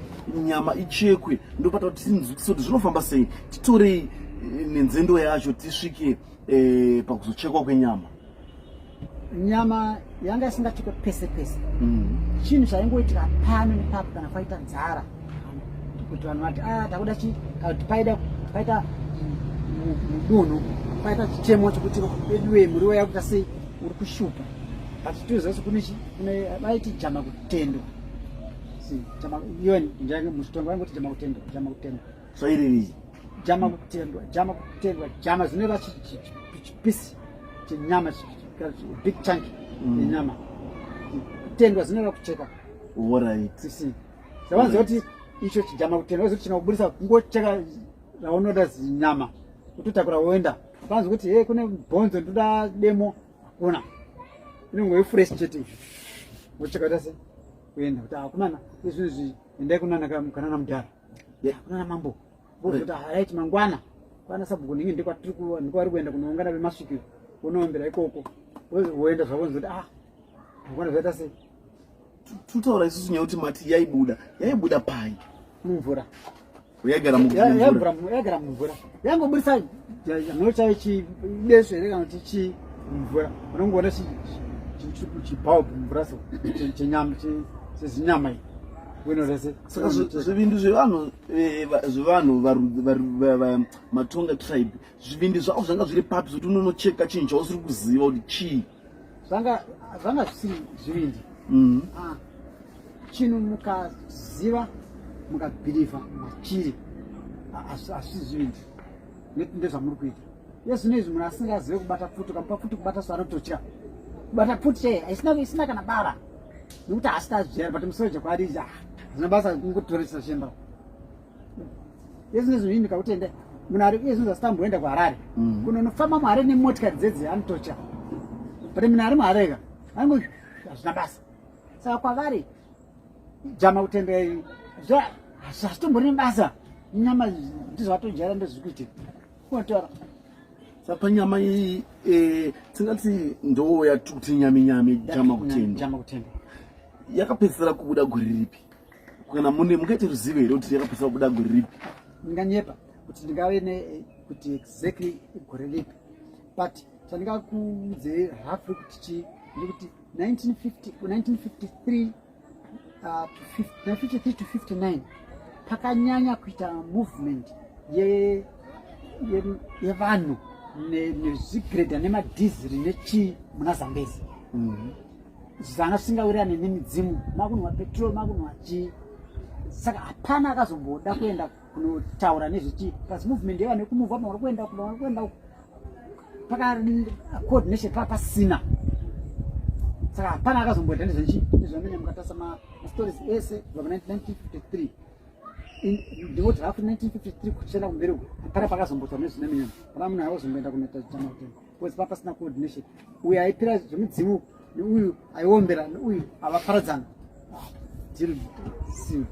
nyama ichekwe? Ndopata kuti tinzwisise kuti zvinofamba sei, titorei nenzendo yacho tisvike pakuzochekwa kwenyama. Nyama yanga isingachekwe pese pese. Chinhu chaingoitika pano nepapo kana kwaita nzara, kuti vanhu vati ah, takuda chi, kana kuti paida paita mudunhu paita chichemo chekuti veduwe muriwo yakuita sei uri kushupa, but toziva kune chi kune vaiti jama kutendwa. Si jama iyo njange muchitongo vaingoti jama kutendwa, jama kutendwa. Zvairevei? Jama kutendwa, jama kutendwa, jama zvinoreva chipisi chenyama, big chunk yenyama. Kutendwa zvinoreva kucheka. Alright. Savanziva kuti icho chijama kutendwa zoti chinobudisa kungocheka raunoda zinyama kutotakura woenda. Panzi kuti hey, kune bhonzo ndoda demo, hakuna, inongove fresh chete, wocheka kuita se kuenda kuti akomana izvi izvi endai kunana kanana mudhara, kunana mambo, vozoti right mangwana kwana sabhuku ningi ndikwatiri ndikwavari kuenda kunoungana vemasvikiro, vonoombera ikoko, voenda zvavo kuti ah, mangwana zvaita sei. Tutaura isusu nyaya kuti mati yaibuda, yaibuda pai? Mumvura. Yaigara mumvura. Yaigara mumvura, yangobudisa nochai chibesu here kana kuti chii mumvura, unongoona chibulb mumvura so chenyama chezinyama iyi rese. Saka zvivindi zvevanhu zvevanhu Matonga tribe, zvivindi zvavo zvanga zviri papi zvekuti unonocheka chinhu chausiri kuziva kuti chii? Zvanga zvisiri zvivindi. Ah, chinhu mukaziva mukabhilivha machiri hazvisi zvivindi nekuti ndezvamuri kuita. Yezvino izvi munhu asingazive kubata pfuti, ukamupa pfuti kubata so anototya kubata pfuti chaiye isina kana bara nekuti haasati azvijera, but musoja kwaari izvi hazvina basa, kungotoresa shemba. Yezvino izvi ndikakuti ende munhu ari izvi asati amboenda kuHarare kunonofamba muHarare nemotikari dzedzi anototya, but munhu ari muHarare ka ango hazvina basa. Saka kwavari jama kutenda hazvitombori nebasa. Nyama ndizvatojaira ndozviri kuitika. Unotaura. Saka panyama iyi eh, tingati ndo yatikuti nyami nyami jama kutenda. Jama kutenda. Yakapedzisira kubuda gore ripi? Kana mune mungaite ruzivo here kuti yakapedzisira kubuda gore ripi? Ndinganyepa kuti ndingave ne kuti exactly gore ripi. But chandingakuudzei roughly kuti chii ndekuti 1950 1953 to 53 to 59 pakanyanya kuita movement yevanhu nezvigredha nemadhiziri nechii muna Zambezi. Zvanga zvisingawirirane nemidzimu, makunwa petrol, makunwa chii, saka hapana akazomboda kuenda kunotaura nezvechii plus movement yevanhu yekumuvha vamwe vari kuenda vamwe vari kuenda paka coordination paa pasina, saka hapana akazomboita nezvechii nezvamene. Mukatarisa mastories ese kubva muna 1953, ndinoti hafu 1953 kuchienda kumberi uku, hapana pakazombotaura nezvineminyama, pana munhu aizomboenda kunoita chama kutenda because paa pasina coordination. Uyu aipira zvemidzimu neuyu aiombera neuyu havaparadzana. Deal sealed.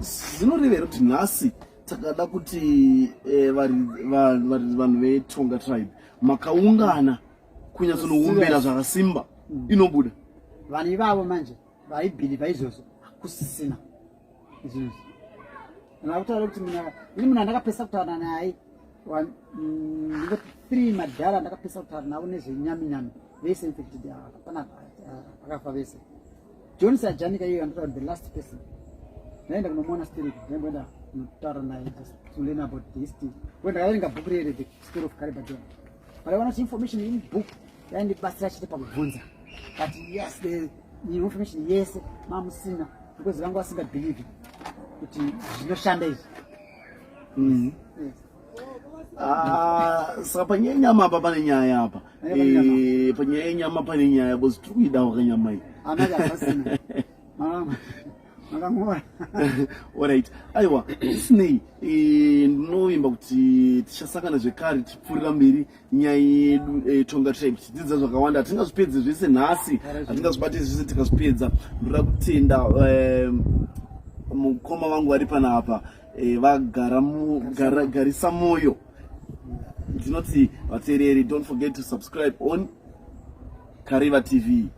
Zvinoreva here kuti nhasi takada kuti vanhu veTonga tribe makaungana kunyatsonoumbera zvakasimba, inobuda? Vanhu ivavo manje vaibhilivha izvozvo hakusisina izvozvo. Ndakutaura kuti munhu ini munhu andakapesa kutaura naye ndingoti three madhara andakapesa kutaura navo nezvenyaminyami vese infected, hapana vakafa vese. John Sajanika iye andotaura the last person ndaenda kunomuona still, ndaimboenda kunotaura naye just to learn about the history when ndakaverenga bhuku rere, The Story of Kariba John, but I want information in book yaindibatsira chete pakubvunza. But yes, the information yese mamusina because vanga vasingabelieve kuti zvinoshanda izvi. Yes. Ah, saka panyaya yenyama apa pane nyaya apa. Panyaya yenyama. Panyaya yenyama pane nyaya because tiri kuidawo kanyama iyi. Amai hapasina makamora. Alright, aiwa, zvisinei, ndinovimba kuti tichasangana zvekare tichipfuurira mberi nyaya yedu Tonga tribe, tichidzidza zvakawanda. Hatingazvipedzi zvese nhasi, hatingazvibati zvese tikazvipedza. Ndoda kutenda mukoma vangu vari panapa, vagara garisa moyo. Ndinoti vateereri, don't forget to subscribe on Kariva TV.